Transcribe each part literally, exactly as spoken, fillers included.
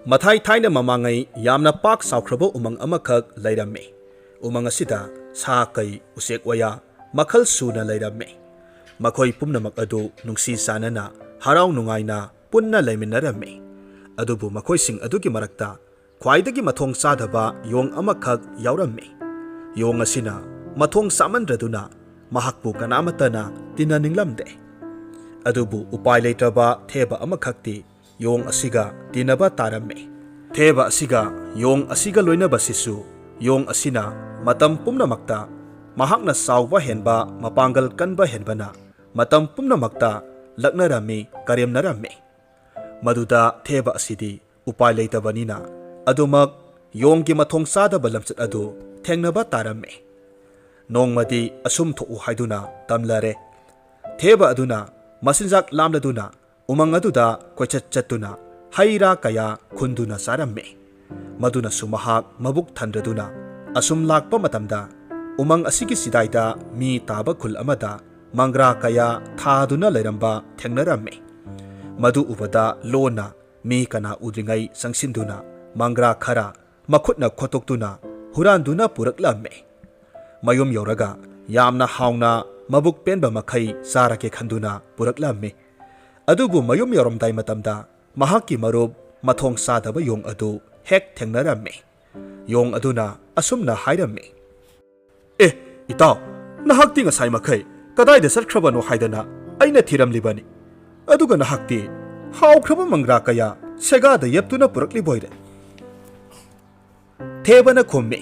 ꯃꯊꯥꯏ ꯊꯥꯏꯅ ꯃꯃꯥꯡꯉꯩ ꯌꯥꯝꯅ ꯄꯥꯛ ꯆꯥꯎꯈ꯭ꯔꯕ ꯎꯃꯪ ꯑꯃꯈꯛ ꯂꯩꯔꯝꯃꯤ꯫ ꯎꯃꯪ ꯑꯁꯤꯗ ꯁꯥ ꯀꯩ, ꯎꯆꯦꯛ ꯋꯥꯌꯥ ꯃꯈꯜ ꯁꯨꯅ ꯂꯩꯔꯝꯃꯤ꯫ ꯃꯈꯣꯏ ꯄꯨꯝꯅꯃꯛ ꯑꯗꯨ ꯅꯨꯡꯁꯤ ꯆꯥꯟꯅꯅ, ꯍꯔꯥꯎ ꯅꯨꯡꯉꯥꯏꯅ ꯄꯨꯟꯅ ꯂꯩꯃꯤꯟꯅꯔꯝꯃꯤ꯫ ꯑꯗꯨꯕꯨ ꯃꯈꯣꯏꯁꯤꯡ ꯑꯗꯨꯒꯤ ꯃꯔꯛꯇ ꯈ꯭ꯋꯥꯏꯗꯒꯤ ꯃꯊꯣꯡ ꯆꯥꯗꯕ ꯌꯣꯡ ꯑꯃꯈꯛ ꯌꯥꯎꯔꯝꯃꯤ꯫ ꯌꯣꯡ ꯑꯁꯤꯅ ꯃꯊꯣꯡ ꯆꯥꯃꯟꯗ꯭ꯔꯗꯨꯅ ꯃꯍꯥꯛꯄꯨ ꯀꯅꯥꯃꯠꯇꯅ ꯇꯤꯟꯅꯅꯤꯡꯂꯝꯗꯦ꯫ ꯑꯗꯨꯕꯨ ꯎꯄꯥꯏ ꯂꯩꯇ꯭ꯔꯕ ꯊꯦꯕ ꯑꯃꯈꯛꯇꯤ ꯌꯣꯡ ꯑꯁꯤꯒ ꯇꯤꯟꯅꯕ ꯇꯥꯔꯝꯃꯤ꯫ ꯊꯦꯕ ꯑꯁꯤꯒ ꯌꯣꯡ ꯑꯁꯤꯒ ꯂꯣꯏꯅꯕꯁꯤꯁꯨ ꯌꯣꯡ ꯑꯁꯤꯅ ꯃꯇꯝ ꯄꯨꯝꯅꯃꯛꯇ ꯃꯍꯥꯛꯅ ꯆꯥꯎꯕ ꯍꯦꯟꯕ, ꯃꯄꯥꯡꯒꯜ ꯀꯟꯕ ꯍꯦꯟꯕꯅ ꯃꯇꯝ ꯄꯨꯝꯅꯃꯛꯇ ꯂꯛꯅꯔꯝꯃꯤ, ꯀꯔꯦꯝꯅꯔꯝꯃꯤ꯫ ꯃꯗꯨꯗ ꯊꯦꯕ ꯑꯁꯤꯗꯤ ꯎꯄꯥꯏ ꯂꯩꯇꯕꯅꯤꯅ ꯑꯗꯨꯃꯛ ꯌꯣꯡꯒꯤ ꯃꯊꯣꯡ ꯆꯥꯗꯕ ꯂꯝꯆꯠ ꯑꯗꯨ ꯊꯦꯡꯅꯕ ꯇꯥꯔꯝꯃꯤ꯫ ꯅꯣꯡꯃꯗꯤ ꯑꯁꯨꯝ ꯊꯣꯛꯎ ꯍꯥꯏꯗꯨꯅ ꯇꯝꯂꯔꯦ꯫ ꯊꯦꯕ ꯑꯗꯨꯅ ꯃꯆꯤꯟꯖꯥꯛ ꯂꯥꯝꯂꯗꯨꯅ ꯎꯃꯪ ꯑꯗꯨꯗ ꯀꯣꯏꯆꯠ ꯆꯠꯇꯨꯅ ꯍꯩ ꯔꯥ ꯀꯌꯥ ꯈꯨꯟꯗꯨꯅ ꯆꯥꯔꯝꯃꯤ꯫ ꯃꯗꯨꯅꯁꯨ ꯃꯍꯥꯛ ꯃꯕꯨꯛ ꯊꯟꯗ꯭ꯔꯗꯨꯅ ꯑꯁꯨꯝ ꯂꯥꯛꯄ ꯃꯇꯝꯗ ꯎꯃꯪ ꯑꯁꯤꯒꯤ ꯆꯤꯗꯥꯏꯗ ꯃꯤ ꯇꯥꯕ ꯈꯨꯜ ꯑꯃꯗ ꯃꯪꯒ꯭ꯔꯥ ꯀꯌꯥ ꯊꯥꯗꯨꯅ ꯂꯩꯔꯝꯕ ꯊꯦꯡꯅꯔꯝꯃꯤ꯫ ꯃꯗꯨ ꯎꯕꯗ ꯂꯣꯟꯅ ꯃꯤ ꯀꯅꯥ ꯎꯗ꯭ꯔꯤꯉꯩ ꯆꯪꯁꯤꯟꯗꯨꯅ ꯃꯪꯒ꯭ꯔꯥ ꯈꯔ ꯃꯈꯨꯠꯅ ꯈꯣꯠꯇꯣꯛꯇꯨꯅ ꯍꯨꯔꯥꯟꯗꯨꯅ ꯄꯨꯔꯛꯂꯝꯃꯤ꯫ ꯃꯌꯨꯝ ꯌꯧꯔꯒ ꯌꯥꯝꯅ ꯍꯥꯎꯅ ꯃꯕꯨꯛ ꯄꯦꯟꯕ ꯃꯈꯩ ꯆꯥꯔꯒꯦ ꯈꯟꯗꯨꯅ ꯄꯨꯔꯛꯂꯝꯃꯤ꯫ ꯑꯗꯨꯕꯨ ꯃꯌꯨꯝ ꯌꯧꯔꯝꯗꯥꯏ ꯃꯇꯝꯗ ꯃꯍꯥꯛꯀꯤ ꯃꯔꯨꯞ ꯃꯊꯣꯡ ꯆꯥꯗꯕ ꯌꯣꯡ ꯑꯗꯨ ꯍꯦꯛ ꯊꯦꯡꯅꯔꯝꯃꯤ꯫ ꯌꯣꯡ ꯑꯗꯨꯅ ꯑꯁꯨꯝꯅ ꯍꯥꯏꯔꯝꯃꯤ, "ꯑꯦ, ꯏꯇꯥꯎ, ꯅꯍꯥꯛꯇꯤ ꯉꯁꯥꯏ ꯃꯈꯩ ꯀꯗꯥꯏꯗ ꯆꯠꯈ꯭ꯔꯕꯅꯣ ꯍꯥꯏꯗꯅ ꯑꯩꯅ ꯊꯤꯔꯝꯂꯤꯕꯅꯤ꯫ ꯑꯗꯨꯒ ꯅꯍꯥꯛꯇꯤ ꯍꯥꯎꯈ꯭ꯔꯕ ꯃꯪꯒ꯭ꯔꯥ ꯀꯌꯥ ꯁꯦꯒꯥꯗ ꯌꯦꯞꯇꯨꯅ ꯄꯨꯔꯛꯂꯤꯕꯣꯏꯔꯦ?" ꯊꯦꯕꯅ ꯈꯨꯝꯃꯤ,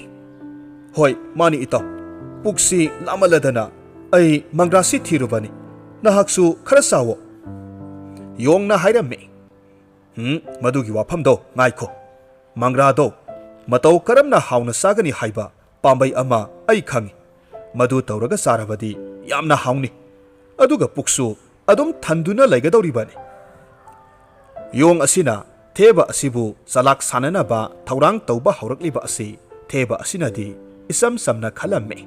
"ꯍꯣꯏ, ꯃꯥꯅꯤ ꯏꯇꯥꯎ꯫ ꯄꯨꯛꯁꯤ ꯂꯥꯝꯃꯜꯂꯗꯅ ꯑꯩ ꯃꯪꯒ꯭ꯔꯥꯁꯤ ꯊꯤꯔꯨꯕꯅꯤ꯫ ꯅꯍꯥꯛꯁꯨ ꯈꯔ ꯆꯥꯋꯣ꯫" ꯌꯣꯡꯅ ꯍꯥꯏꯔꯝꯃꯤ, "ꯎꯝ, ꯃꯗꯨꯒꯤ ꯋꯥꯐꯝꯗꯣ ꯉꯥꯏꯈꯣ꯫ ꯃꯪꯒ꯭ꯔꯥꯗꯣ ꯃꯇꯧ ꯀꯔꯝꯅ ꯍꯥꯎꯅ ꯆꯥꯒꯅꯤ ꯍꯥꯏꯕ ꯄꯥꯝꯕꯩ ꯑꯃ ꯑꯩ ꯈꯪꯏ꯫ ꯃꯗꯨ ꯇꯧꯔꯒ ꯆꯥꯔꯕꯗꯤ ꯌꯥꯝꯅ ꯍꯥꯎꯅꯤ꯫ ꯑꯗꯨꯒ ꯄꯨꯛꯁꯨ ꯑꯗꯨꯝ ꯊꯟꯗꯨꯅ ꯂꯩꯒꯗꯧꯔꯤꯕꯅꯤ꯫" ꯌꯣꯡ ꯑꯁꯤꯅ ꯊꯦꯕ ꯑꯁꯤꯕꯨ ꯆꯂꯥꯛ ꯁꯥꯟꯅꯅꯕ ꯊꯧꯔꯥꯡ ꯇꯧꯕ ꯍꯧꯔꯛꯂꯤꯕ ꯑꯁꯤ ꯊꯦꯕ ꯑꯁꯤꯅꯗꯤ ꯏꯆꯝ ꯆꯝꯅ ꯈꯜꯂꯝꯃꯤ꯫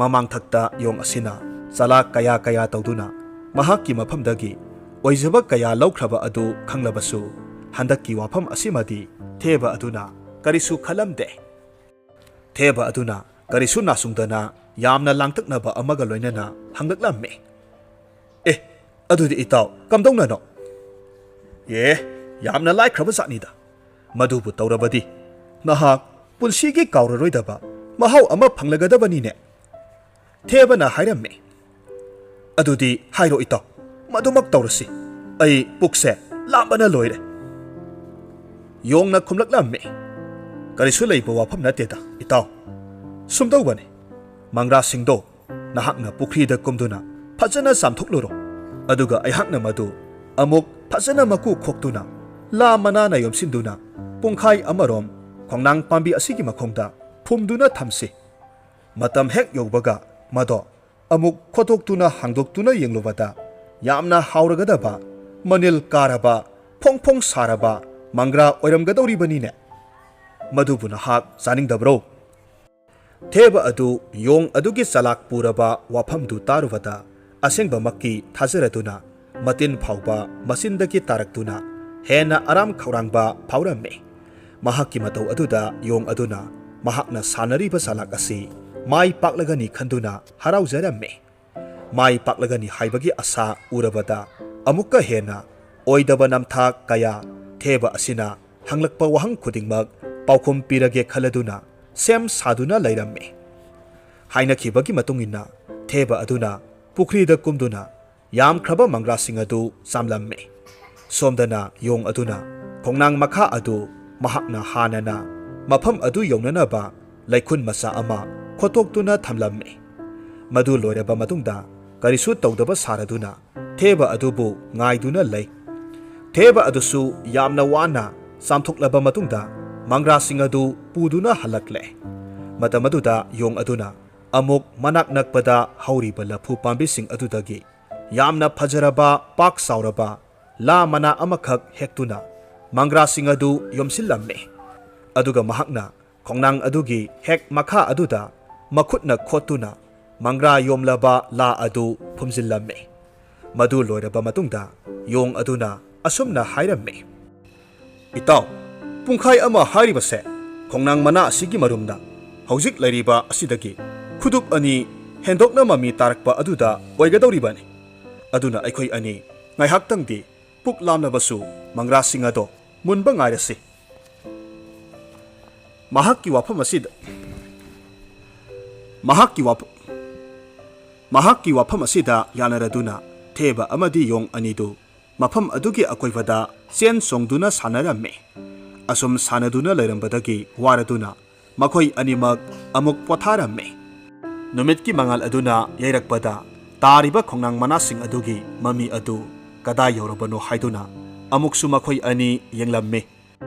ꯃꯃꯥꯡꯊꯛꯇ ꯌꯣꯡ ꯑꯁꯤꯅ ꯆꯂꯥꯛ ꯀꯌꯥ ꯀꯌꯥ ꯇꯧꯗꯨꯅ ꯃꯍꯥꯛꯀꯤ ꯃꯐꯝꯗꯒꯤ ꯑꯣꯏꯖꯕ ꯀꯌꯥ ꯂꯧꯈ꯭ꯔꯕ ꯑꯗꯨ ꯈꯪꯂꯕꯁꯨ, ꯍꯟꯗꯛꯀꯤ ꯋꯥꯐꯝ ꯑꯁꯤꯃꯗꯤ ꯊꯦꯕ ꯑꯗꯨꯅ ꯀꯔꯤꯁꯨ ꯈꯜꯂꯝꯗꯦ꯫ ꯊꯦꯕ ꯑꯗꯨꯅ ꯀꯔꯤꯁꯨ ꯅꯥꯁꯨꯡꯗꯅ ꯌꯥꯝꯅ ꯂꯥꯡꯇꯛꯅꯕ ꯑꯃꯒ ꯂꯣꯏꯅꯅ ꯍꯪꯂꯛꯂꯝꯃꯤ꯫ "ꯑꯦ, ꯑꯗꯨꯗꯤ ꯏꯇꯥꯎ, ꯀꯝꯗꯧꯅꯅꯣ?" "ꯑꯦ, ꯌꯥꯝꯅ ꯂꯥꯏꯈ꯭ꯔꯕ ꯖꯥꯠꯅꯤꯗ꯫ ꯃꯗꯨꯕꯨ ꯇꯧꯔꯕꯗꯤ ꯅꯍꯥꯛ ꯄꯨꯟꯁꯤꯒꯤ ꯀꯥꯎꯔꯔꯣꯏꯗꯕ ꯃꯍꯥꯎ ꯑꯃ ꯐꯪꯂꯒꯗꯕꯅꯤꯅꯦ", ꯊꯦꯕꯅ ꯍꯥꯏꯔꯝꯃꯤ꯫ "ꯑꯗꯨꯗꯤ ꯍꯥꯏꯔꯣ ꯏꯇꯥꯎ, ꯃꯗꯨꯃꯛ ꯇꯧꯔꯁꯤ꯫ ꯑꯩ ꯄꯨꯛꯁꯦ ꯂꯥꯝꯕꯅ ꯂꯣꯏꯔꯦ"꯫ ꯌꯣꯡꯅ ꯈꯨꯝꯂꯛꯂꯝꯃꯤ꯫ "ꯀꯔꯤꯁꯨ ꯂꯩꯕ ꯋꯥꯐꯝ ꯅꯠꯇꯦꯗ ꯏꯇꯥꯎ꯫ ꯁꯨꯝꯗꯧꯕꯅꯤ, ꯃꯪꯒ꯭ꯔꯥꯁꯤꯡꯗꯣ ꯅꯍꯥꯛꯅ ꯄꯨꯈ꯭ꯔꯤꯗ ꯀꯨꯝꯗꯨꯅ ꯐꯖꯅ ꯆꯥꯝꯊꯣꯛꯂꯨꯔꯣ꯫ ꯑꯗꯨꯒ ꯑꯩꯍꯥꯛꯅ ꯃꯗꯨ ꯑꯃꯨꯛ ꯐꯖꯅ ꯃꯀꯨ ꯈꯣꯛꯇꯨꯅ ꯂꯥ ꯃꯅꯥꯅ ꯌꯣꯝꯁꯤꯟꯗꯨꯅ ꯄꯨꯡꯈꯥꯏ ꯑꯃꯔꯣꯝ ꯈꯣꯡꯅꯥꯡ ꯄꯥꯝꯕꯤ ꯑꯁꯤꯒꯤ ꯃꯈꯣꯡꯗ ꯐꯨꯝꯗꯨꯅ ꯊꯝꯁꯤ꯫ ꯃꯇꯝ ꯍꯦꯛ ꯌꯧꯕꯒ ꯃꯗꯣ ꯑꯃꯨꯛ ꯈꯣꯠꯇꯣꯛꯇꯨꯅ ꯍꯥꯡꯗꯣꯛꯇꯨꯅ ꯌꯦꯡꯂꯨꯕꯗ ꯌꯥꯝꯅ ꯍꯥꯎꯔꯒꯗꯕ, ꯃꯅꯤꯜ ꯀꯥꯔꯕ, ꯐꯣꯡ ꯐꯣꯡ ꯁꯥꯔꯕ ꯃꯪꯒ꯭ꯔꯥ ꯑꯣꯏꯔꯝꯒꯗꯧꯔꯤꯕꯅꯤꯅꯦ꯫ ꯃꯗꯨꯕꯨ ꯅꯍꯥꯛ ꯆꯥꯅꯤꯡꯗꯕ꯭ꯔꯣ?" ꯊꯦꯕ ꯑꯗꯨ ꯌꯣꯡ ꯑꯗꯨꯒꯤ ꯆꯂꯥꯛ ꯄꯨꯔꯕ ꯋꯥꯐꯝꯗꯨ ꯇꯥꯔꯨꯕꯗ ꯑꯁꯦꯡꯕꯃꯛꯀꯤ ꯊꯥꯖꯔꯗꯨꯅ ꯃꯇꯤꯟ ꯐꯥꯎꯕ ꯃꯆꯤꯟꯗꯒꯤ ꯇꯥꯔꯛꯇꯨꯅ ꯍꯦꯟꯅ ꯑꯔꯥꯝ ꯈꯧꯔꯥꯡꯕ ꯐꯥꯎꯔꯝꯃꯤ꯫ ꯃꯍꯥꯛꯀꯤ ꯃꯇꯧ ꯑꯗꯨꯗ ꯌꯣꯡ ꯑꯗꯨꯅ ꯃꯍꯥꯛꯅ ꯁꯥꯟꯅꯔꯤꯕ ꯆꯂꯥꯛ ꯑꯁꯤ ꯃꯥꯏ ꯄꯥꯛꯂꯒꯅꯤ ꯈꯟꯗꯨꯅ ꯍꯔꯥꯎꯖꯔꯝꯃꯤ꯫ ꯃꯥꯏ ꯄꯥꯛꯂꯒꯅꯤ ꯍꯥꯏꯕꯒꯤ ꯑꯁꯥ ꯎꯔꯕꯗ ꯑꯃꯨꯛꯀ ꯍꯦꯟꯅ ꯑꯣꯏꯗꯕ ꯅꯝꯊꯥꯛ ꯀꯌꯥ ꯊꯦꯕ ꯑꯁꯤꯅ ꯍꯪꯂꯛꯄ ꯋꯥꯍꯪ ꯈꯨꯗꯤꯡꯃꯛ ꯄꯥꯎꯈꯨꯝ ꯄꯤꯔꯒꯦ ꯈꯜꯂꯗꯨꯅ ꯁꯦꯝ ꯁꯥꯗꯨꯅ ꯂꯩꯔꯝꯃꯤ꯫ ꯍꯥꯏꯅꯈꯤꯕꯒꯤ ꯃꯇꯨꯡ ꯏꯟꯅ ꯊꯦꯕ ꯑꯗꯨꯅ ꯄꯨꯈ꯭ꯔꯤꯗ ꯀꯨꯝꯗꯨꯅ ꯌꯥꯝꯈ꯭ꯔꯕ ꯃꯪꯒ꯭ꯔꯥꯁꯤꯡ ꯑꯗꯨ ꯆꯥꯝꯂꯝꯃꯤ꯫ ꯁꯣꯝꯗꯅ ꯌꯣꯡ ꯑꯗꯨꯅ ꯈꯣꯡꯅꯥꯡ ꯃꯈꯥ ꯑꯗꯨ ꯃꯍꯥꯛꯅ ꯍꯥꯟꯅꯅ ꯃꯐꯝ ꯑꯗꯨ ꯌꯧꯅꯅꯕ ꯂꯩꯈꯨꯟ ꯃꯆꯥ ꯑꯃ ꯈꯣꯠꯇꯣꯛꯇꯨꯅ ꯊꯝꯂꯝꯃꯤ꯫ ꯃꯗꯨ ꯂꯣꯏꯔꯕ ꯃꯇꯨꯡꯗ ꯀꯔꯤꯁꯨ ꯇꯧꯗꯕ ꯁꯥꯔꯗꯨꯅ ꯊꯦꯕ ꯑꯗꯨꯕꯨ ꯉꯥꯏꯗꯨꯅ ꯂꯩ꯫ ꯊꯦꯕ ꯑꯗꯨꯁꯨ ꯌꯥꯝꯅ ꯋꯥꯅ ꯆꯥꯝꯊꯣꯛꯂꯕ ꯃꯇꯨꯡꯗ ꯃꯪꯒ꯭ꯔꯥꯁꯤꯡ ꯑꯗꯨ ꯄꯨꯗꯨꯅ ꯍꯜꯂꯛꯂꯦ꯫ ꯃꯇꯝ ꯑꯗꯨꯗ ꯌꯣꯡ ꯑꯗꯨꯅ ꯑꯃꯨꯛ ꯃꯅꯥꯛ ꯅꯛꯄꯗ ꯍꯧꯔꯤꯕ ꯂꯐꯨ ꯄꯥꯝꯕꯤꯁꯤꯡ ꯑꯗꯨꯗꯒꯤ ꯌꯥꯝꯅ ꯐꯖꯔꯕ, ꯄꯥꯛ ꯆꯥꯎꯔꯕ ꯂꯥ ꯃꯅꯥ ꯑꯃꯈꯛ ꯍꯦꯛꯇꯨꯅ ꯃꯪꯒ꯭ꯔꯥꯁꯤꯡ ꯑꯗꯨ ꯌꯣꯝꯁꯤꯜꯂꯝꯃꯤ꯫ ꯑꯗꯨꯒ ꯃꯍꯥꯛꯅ ꯈꯣꯡꯅꯥꯡ ꯑꯗꯨꯒꯤ ꯍꯦꯛ ꯃꯈꯥ ꯑꯗꯨꯗ ꯃꯈꯨꯠꯅ ꯈꯣꯠꯇꯨꯅ ꯃꯪꯒ꯭ꯔꯥ ꯌꯣꯝꯂꯕ ꯂꯥ ꯑꯗꯨ ꯐꯨꯝꯖꯤꯜꯂꯝꯃꯤ꯫ ꯃꯗꯨ ꯂꯣꯏꯔꯕ ꯃꯇꯨꯡꯗ ꯌꯣꯡ ꯑꯗꯨꯅ ꯑꯁꯨꯝꯅ ꯍꯥꯏꯔꯝꯃꯤ, "ꯏꯇꯥꯎ, ꯄꯨꯡꯈꯥꯏ ꯑꯃ ꯍꯥꯏꯔꯤꯕꯁꯦ ꯈꯣꯡꯅꯥꯡ ꯃꯅꯥ ꯑꯁꯤꯒꯤ ꯃꯔꯨꯝꯅ ꯍꯧꯖꯤꯛ ꯂꯩꯔꯤꯕ ꯑꯁꯤꯗꯒꯤ ꯈꯨꯗꯨꯞ ꯑꯅꯤ ꯍꯦꯟꯗꯣꯛꯅ ꯃꯃꯤ ꯇꯥꯔꯛꯄ ꯑꯗꯨꯗ ꯑꯣꯏꯒꯗꯧꯔꯤꯕꯅꯤ꯫ ꯑꯗꯨꯅ ꯑꯩꯈꯣꯏ ꯑꯅꯤ ꯉꯥꯏꯍꯥꯛꯇꯪꯗꯤ ꯄꯨꯛ ꯂꯥꯝꯂꯕꯁꯨ ꯃꯪꯒ꯭ꯔꯥꯁꯤꯡ ꯑꯗꯣ ꯃꯨꯟꯕ ꯉꯥꯏꯔꯁꯤ꯫" ꯃꯍꯥꯛꯀꯤ ꯋꯥꯐꯝ ꯑꯁꯤꯗ, ꯃꯍꯥꯛꯀꯤ ꯋꯥꯐ-, ꯃꯍꯥꯛꯀꯤ ꯋꯥꯐꯝ ꯑꯁꯤꯗ ꯌꯥꯅꯔꯗꯨꯅ ꯊꯦꯕ ꯑꯃꯗꯤ ꯌꯣꯡ ꯑꯅꯤꯗꯨ ꯃꯐꯝ ꯑꯗꯨꯒꯤ ꯑꯀꯣꯏꯕꯗ ꯆꯦꯟ ꯆꯣꯡꯗꯨꯅ ꯁꯥꯟꯅꯔꯝꯃꯤ꯫ ꯑꯁꯨꯝ ꯁꯥꯟꯅꯗꯨꯅ ꯂꯩꯔꯝꯕꯗꯒꯤ ꯋꯥꯔꯗꯨꯅ ꯃꯈꯣꯏ ꯑꯅꯤꯃꯛ ꯑꯃꯨꯛ ꯄꯣꯊꯥꯔꯝꯃꯤ꯫ ꯅꯨꯃꯤꯠꯀꯤ ꯃꯉꯥꯜ ꯑꯗꯨꯅ ꯌꯩꯔꯛꯄꯗ ꯇꯥꯔꯤꯕ ꯈꯣꯡꯅꯥꯡ ꯃꯅꯥꯁꯤꯡ ꯑꯗꯨꯒꯤ ꯃꯃꯤ ꯑꯗꯨ ꯀꯗꯥꯏ ꯌꯧꯔꯕꯅꯣ ꯍꯥꯏꯗꯨꯅ ꯑꯃꯨꯛꯁꯨ ꯃꯈꯣꯏ ꯑꯅꯤ ꯌꯦꯡꯂꯝꯃꯤ꯫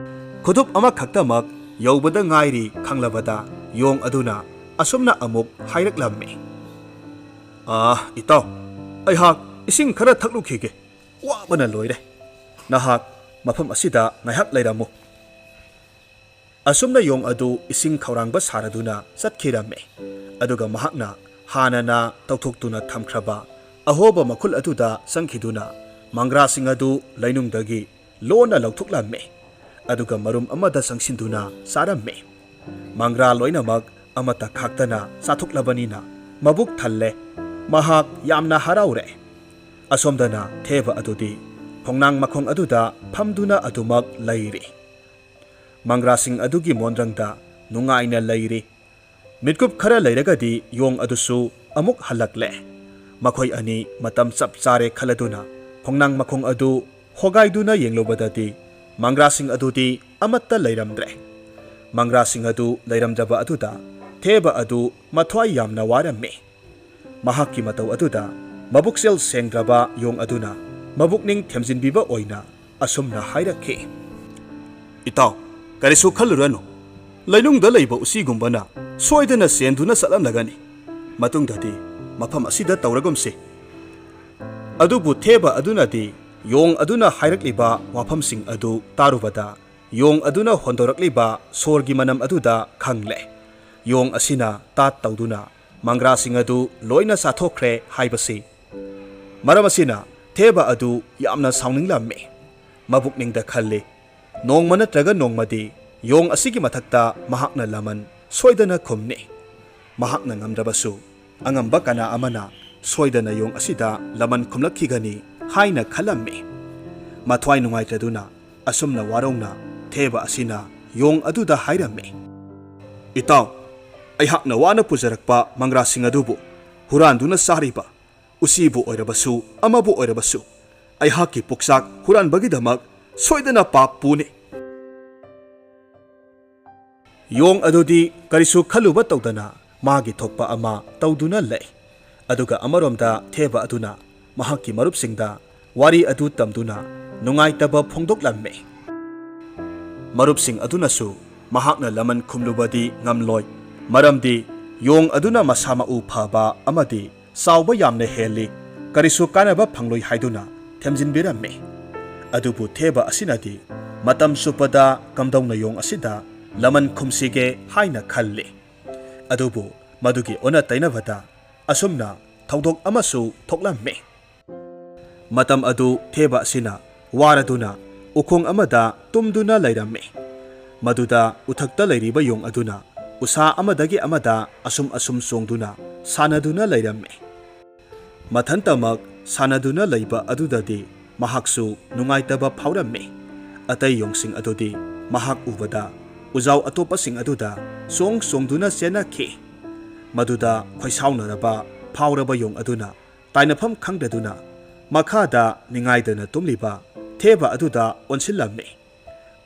ꯈꯨꯗꯨꯞ ꯑꯃꯈꯛꯇꯃꯛ ꯌꯧꯕꯗ ꯉꯥꯏꯔꯤ ꯈꯪꯂꯕꯗ ꯌꯣꯡ ꯑꯗꯨꯅ ꯑꯁꯨꯝꯅ ꯑꯃꯨꯛ ꯍꯥꯏꯔꯛꯂꯝꯃꯤ, "ꯑꯥ, ꯏꯇꯥꯎ, ꯑꯩꯍꯥꯛ ꯏꯁꯤꯡ ꯈꯔ ꯊꯛꯂꯨꯈꯤꯒꯦ꯫ ꯋꯥꯕꯅ ꯂꯣꯏꯔꯦ꯫ ꯅꯍꯥꯛ ꯃꯐꯝ ꯑꯁꯤꯗ ꯉꯥꯏꯍꯥꯛ ꯂꯩꯔꯝꯃꯨ꯫" ꯑꯁꯨꯝꯅ ꯌꯣꯡ ꯑꯗꯨ ꯏꯁꯤꯡ ꯈꯧꯔꯥꯡꯕ ꯁꯥꯔꯗꯨꯅ ꯆꯠꯈꯤꯔꯝꯃꯤ꯫ ꯑꯗꯨꯒ ꯃꯍꯥꯛꯅ ꯍꯥꯟꯅꯅ ꯇꯧꯊꯣꯛꯇꯨꯅ ꯊꯝꯈ꯭ꯔꯕ ꯑꯍꯣꯕ ꯃꯈꯨꯜ ꯑꯗꯨꯗ ꯆꯪꯈꯤꯗꯨꯅ ꯃꯪꯒ꯭ꯔꯥꯁꯤꯡ ꯑꯗꯨ ꯂꯩꯅꯨꯡꯗꯒꯤ ꯂꯣꯟꯅ ꯂꯧꯊꯣꯛꯂꯝꯃꯤ꯫ ꯑꯗꯨꯒ ꯃꯔꯨꯝ ꯑꯃꯗ ꯆꯪꯁꯤꯟꯗꯨꯅ ꯆꯥꯔꯝꯃꯤ꯫ ꯃꯪꯒ꯭ꯔꯥ ꯂꯣꯏꯅꯃꯛ ꯑꯃꯠꯇ ꯈꯥꯛꯇꯅ ꯆꯥꯊꯣꯛꯂꯕꯅꯤꯅ ꯃꯕꯨꯛ ꯊꯜꯂꯦ꯫ ꯃꯍꯥꯛ ꯌꯥꯝꯅ ꯍꯔꯥꯎꯔꯦ꯫ ꯑꯁꯣꯝꯗꯅ ꯊꯦꯕ ꯑꯗꯨꯗꯤ ꯈꯣꯡꯅꯥꯡ ꯃꯈꯣꯡ ꯑꯗꯨꯗ ꯐꯝꯗꯨꯅ ꯑꯗꯨꯃꯛ ꯂꯩꯔꯤ꯫ ꯃꯪꯒ꯭ꯔꯥꯁꯤꯡ ꯑꯗꯨꯒꯤ ꯃꯣꯟꯗ꯭ꯔꯪꯗ ꯅꯨꯡꯉꯥꯏꯅ ꯂꯩꯔꯤ꯫ ꯃꯤꯠꯀꯨꯞ ꯈꯔ ꯂꯩꯔꯒꯗꯤ ꯌꯣꯡ ꯑꯗꯨꯁꯨ ꯑꯃꯨꯛ ꯍꯜꯂꯛꯂꯦ꯫ ꯃꯈꯣꯏ ꯑꯅꯤ ꯃꯇꯝ ꯆꯞ ꯆꯥꯔꯦ ꯈꯜꯂꯗꯨꯅ ꯈꯣꯡꯅꯥꯡ ꯃꯈꯣꯡ ꯑꯗꯨ ꯍꯣꯒꯥꯏꯗꯨꯅ ꯌꯦꯡꯂꯨꯕꯗꯗꯤ ꯃꯪꯒ꯭ꯔꯥꯁꯤꯡ ꯑꯗꯨꯗꯤ ꯑꯃꯠꯇ ꯂꯩꯔꯝꯗ꯭ꯔꯦ꯫ ꯃꯪꯒ꯭ꯔꯥꯁꯤꯡ ꯑꯗꯨ ꯂꯩꯔꯝꯗ꯭ꯔꯕ ꯑꯗꯨꯗ ꯊꯦꯕ ꯑꯗꯨ ꯃꯊ꯭ꯋꯥꯏ ꯌꯥꯝꯅ ꯋꯥꯔꯝꯃꯤ꯫ ꯃꯍꯥꯛꯀꯤ ꯃꯇꯧ ꯑꯗꯨꯗ ꯃꯕꯨꯛꯆꯦꯜ ꯁꯦꯡꯗ꯭ꯔꯕ ꯌꯣꯡ ꯑꯗꯨꯅ ꯃꯕꯨꯛꯅꯤꯡ ꯊꯦꯝꯖꯤꯟꯕꯤꯕ ꯑꯣꯏꯅ ꯑꯁꯨꯝꯅ ꯍꯥꯏꯔꯛꯈꯤ, "ꯏꯇꯥꯎ, ꯀꯔꯤꯁꯨ ꯈꯜꯂꯨꯔꯅꯨ꯫ ꯂꯩꯅꯨꯡꯗ ꯂꯩꯕ ꯎꯆꯤꯒꯨꯝꯕꯅ ꯁꯣꯏꯗꯅ ꯆꯦꯟꯗꯨꯅ ꯆꯠꯂꯝꯂꯒꯅꯤ꯫ ꯃꯇꯨꯡꯗꯗꯤ ꯃꯐꯝ ꯑꯁꯤꯗ ꯇꯧꯔꯒꯨꯝꯁꯤ꯫" ꯑꯗꯨꯕꯨ ꯊꯦꯕ ꯑꯗꯨꯅꯗꯤ ꯌꯣꯡ ꯑꯗꯨꯅ ꯍꯥꯏꯔꯛꯂꯤꯕ ꯋꯥꯐꯝꯁꯤꯡ ꯑꯗꯨ ꯇꯥꯔꯨꯕꯗ ꯌꯣꯡ ꯑꯗꯨꯅ ꯍꯣꯟꯗꯣꯔꯛꯂꯤꯕ ꯁꯣꯔꯒꯤ ꯃꯅꯝ ꯑꯗꯨꯗ ꯈꯪꯂꯦ꯫ ꯌꯣꯡ ꯑꯁꯤꯅ ꯇꯥꯠ ꯇꯧꯗꯨꯅ ꯃꯪꯒ꯭ꯔꯥꯁꯤꯡ ꯑꯗꯨ ꯂꯣꯏꯅ ꯆꯥꯊꯣꯛꯈ꯭ꯔꯦ ꯍꯥꯏꯕꯁꯤ꯫ ꯃꯔꯝ ꯑꯁꯤꯅ ꯊꯦꯕ ꯑꯗꯨ ꯌꯥꯝꯅ ꯁꯥꯎꯅꯤꯡꯂꯝꯃꯤ꯫ ꯃꯕꯨꯛꯅꯤꯡꯗ ꯈꯜꯂꯤ, ꯅꯣꯡꯃ ꯅꯠꯇ꯭ꯔꯒ ꯅꯣꯡꯃꯗꯤ ꯌꯣꯡ ꯑꯁꯤꯒꯤ ꯃꯊꯛꯇ ꯃꯍꯥꯛꯅ ꯂꯃꯟ ꯁꯣꯏꯗꯅ ꯈꯨꯝꯅꯤ꯫ ꯃꯍꯥꯛꯅ ꯉꯝꯗ꯭ꯔꯕꯁꯨ, ꯑꯉꯝꯕ ꯀꯅꯥ ꯑꯃꯅ ꯁꯣꯏꯗꯅ ꯌꯣꯡ ꯑꯁꯤꯗ ꯂꯃꯟ ꯈꯨꯝꯂꯛꯈꯤꯒꯅꯤ ꯍꯥꯏꯅ ꯈꯜꯂꯝꯃꯤ꯫ ꯃꯊ꯭ꯋꯥꯏ ꯅꯨꯡꯉꯥꯏꯇ꯭ꯔꯗꯨꯅ ꯑꯁꯨꯝꯅ ꯋꯥꯔꯧꯅ ꯊꯦꯕ ꯑꯁꯤꯅ ꯌꯣꯡ ꯑꯗꯨꯗ ꯍꯥꯏꯔꯝꯃꯤ, "ꯏꯇꯥꯎ, ꯑꯩꯍꯥꯛꯅ ꯋꯥꯅ ꯄꯨꯖꯔꯛꯄ ꯃꯪꯒ꯭ꯔꯥꯁꯤꯡ ꯑꯗꯨꯕꯨ ꯍꯨꯔꯥꯟꯗꯨꯅ ꯆꯥꯔꯤꯕ ꯎꯆꯤꯕꯨ ꯑꯣꯏꯔꯕꯁꯨ, ꯑꯃꯕꯨ ꯑꯣꯏꯔꯕꯁꯨ, ꯑꯩꯍꯥꯛꯀꯤ ꯄꯨꯛꯆꯥꯛ ꯍꯨꯔꯥꯟꯕꯒꯤꯗꯃꯛ ꯁꯣꯏꯗꯅ ꯄꯥꯞ ꯄꯨꯅꯤ꯫" ꯌꯣꯡ ꯑꯗꯨꯗꯤ ꯀꯔꯤꯁꯨ ꯈꯜꯂꯨꯕ ꯇꯧꯗꯅ ꯃꯥꯒꯤ ꯊꯣꯛꯄ ꯑꯃ ꯇꯧꯗꯨꯅ ꯂꯩ꯫ ꯑꯗꯨꯒ ꯑꯃꯔꯣꯝꯗ ꯊꯦꯕ ꯑꯗꯨꯅ ꯃꯍꯥꯛꯀꯤ ꯃꯔꯨꯞꯁꯤꯡꯗ ꯋꯥꯔꯤ ꯑꯗꯨ ꯇꯝꯗꯨꯅ ꯅꯨꯡꯉꯥꯏꯇꯕ ꯐꯣꯡꯗꯣꯛꯂꯝꯃꯤ꯫ ꯃꯔꯨꯞꯁꯤꯡ ꯑꯗꯨꯅꯁꯨ ꯃꯍꯥꯛꯅ ꯂꯃꯟ ꯈꯨꯝꯂꯨꯕꯗꯤ ꯉꯝꯂꯣꯏ, ꯃꯔꯝꯗꯤ ꯌꯣꯡ ꯑꯗꯨꯅ ꯃꯁꯥ ꯃꯎ ꯐꯕ ꯑꯃꯗꯤ ꯆꯥꯎꯕ ꯌꯥꯝꯅ ꯍꯦꯜꯂꯤ, ꯀꯔꯤꯁꯨ ꯀꯥꯟꯅꯕ ꯐꯪꯂꯣꯏ ꯍꯥꯏꯗꯨꯅ ꯊꯦꯝꯖꯤꯟꯕꯤꯔꯝꯃꯤ꯫ ꯑꯗꯨꯕꯨ ꯊꯦꯕ ꯑꯁꯤꯅꯗꯤ ꯃꯇꯝ ꯆꯨꯞꯄꯗ ꯀꯝꯗꯧꯅ ꯌꯣꯡ ꯑꯁꯤꯗ ꯂꯃꯟ ꯈꯨꯝꯁꯤꯒꯦ ꯍꯥꯏꯅ ꯈꯜꯂꯤ꯫ ꯑꯗꯨꯕꯨ ꯃꯗꯨꯒꯤ ꯑꯣꯟꯅ ꯇꯩꯅꯕꯗ ꯑꯁꯨꯝꯅ ꯊꯧꯗꯣꯛ ꯑꯃꯁꯨ ꯊꯣꯛꯂꯝꯃꯤ꯫ ꯃꯇꯝ ꯑꯗꯨ ꯊꯦꯕ ꯑꯁꯤꯅ ꯋꯥꯔꯗꯨꯅ ꯎꯈꯣꯡ ꯑꯃꯗ ꯇꯨꯝꯗꯨꯅ ꯂꯩꯔꯝꯃꯤ꯫ ꯃꯗꯨꯗ ꯎꯊꯛꯇ ꯂꯩꯔꯤꯕ ꯌꯣꯡ ꯑꯗꯨꯅ ꯎꯁꯥ ꯑꯃꯗꯒꯤ ꯑꯃꯗ ꯑꯁꯨꯝ ꯑꯁꯨꯝ ꯆꯣꯡꯗꯨꯅ ꯁꯥꯟꯅꯗꯨꯅ ꯂꯩꯔꯝꯃꯤ꯫ ꯃꯊꯟꯇꯃꯛ ꯁꯥꯟꯅꯗꯨꯅ ꯂꯩꯕ ꯑꯗꯨꯗꯗꯤ ꯃꯍꯥꯛꯁꯨ ꯅꯨꯡꯉꯥꯏꯇꯕ ꯐꯥꯎꯔꯝꯃꯤ꯫ ꯑꯇꯩ ꯌꯣꯡꯁꯤꯡ ꯑꯗꯨꯗꯤ ꯃꯍꯥꯛ ꯎꯕꯗ ꯎꯖꯥꯎ ꯑꯇꯣꯞꯄꯁꯤꯡ ꯑꯗꯨꯗ ꯆꯣꯡ ꯆꯣꯡꯗꯨꯅ ꯆꯦꯟꯅꯈꯤ꯫ ꯃꯗꯨꯗ ꯈꯣꯏꯁꯥꯎꯅꯔꯕ ꯐꯥꯎꯔꯕ ꯌꯣꯡ ꯑꯗꯨꯅ ꯇꯥꯏꯅꯐꯝ ꯈꯪꯗꯗꯨꯅ ꯃꯈꯥꯗ ꯅꯤꯡꯉꯥꯏꯗꯅ ꯇꯨꯝꯂꯤꯕ ꯊꯦꯕ ꯑꯗꯨꯗ ꯑꯣꯟꯁꯤꯜꯂꯝꯃꯤ꯫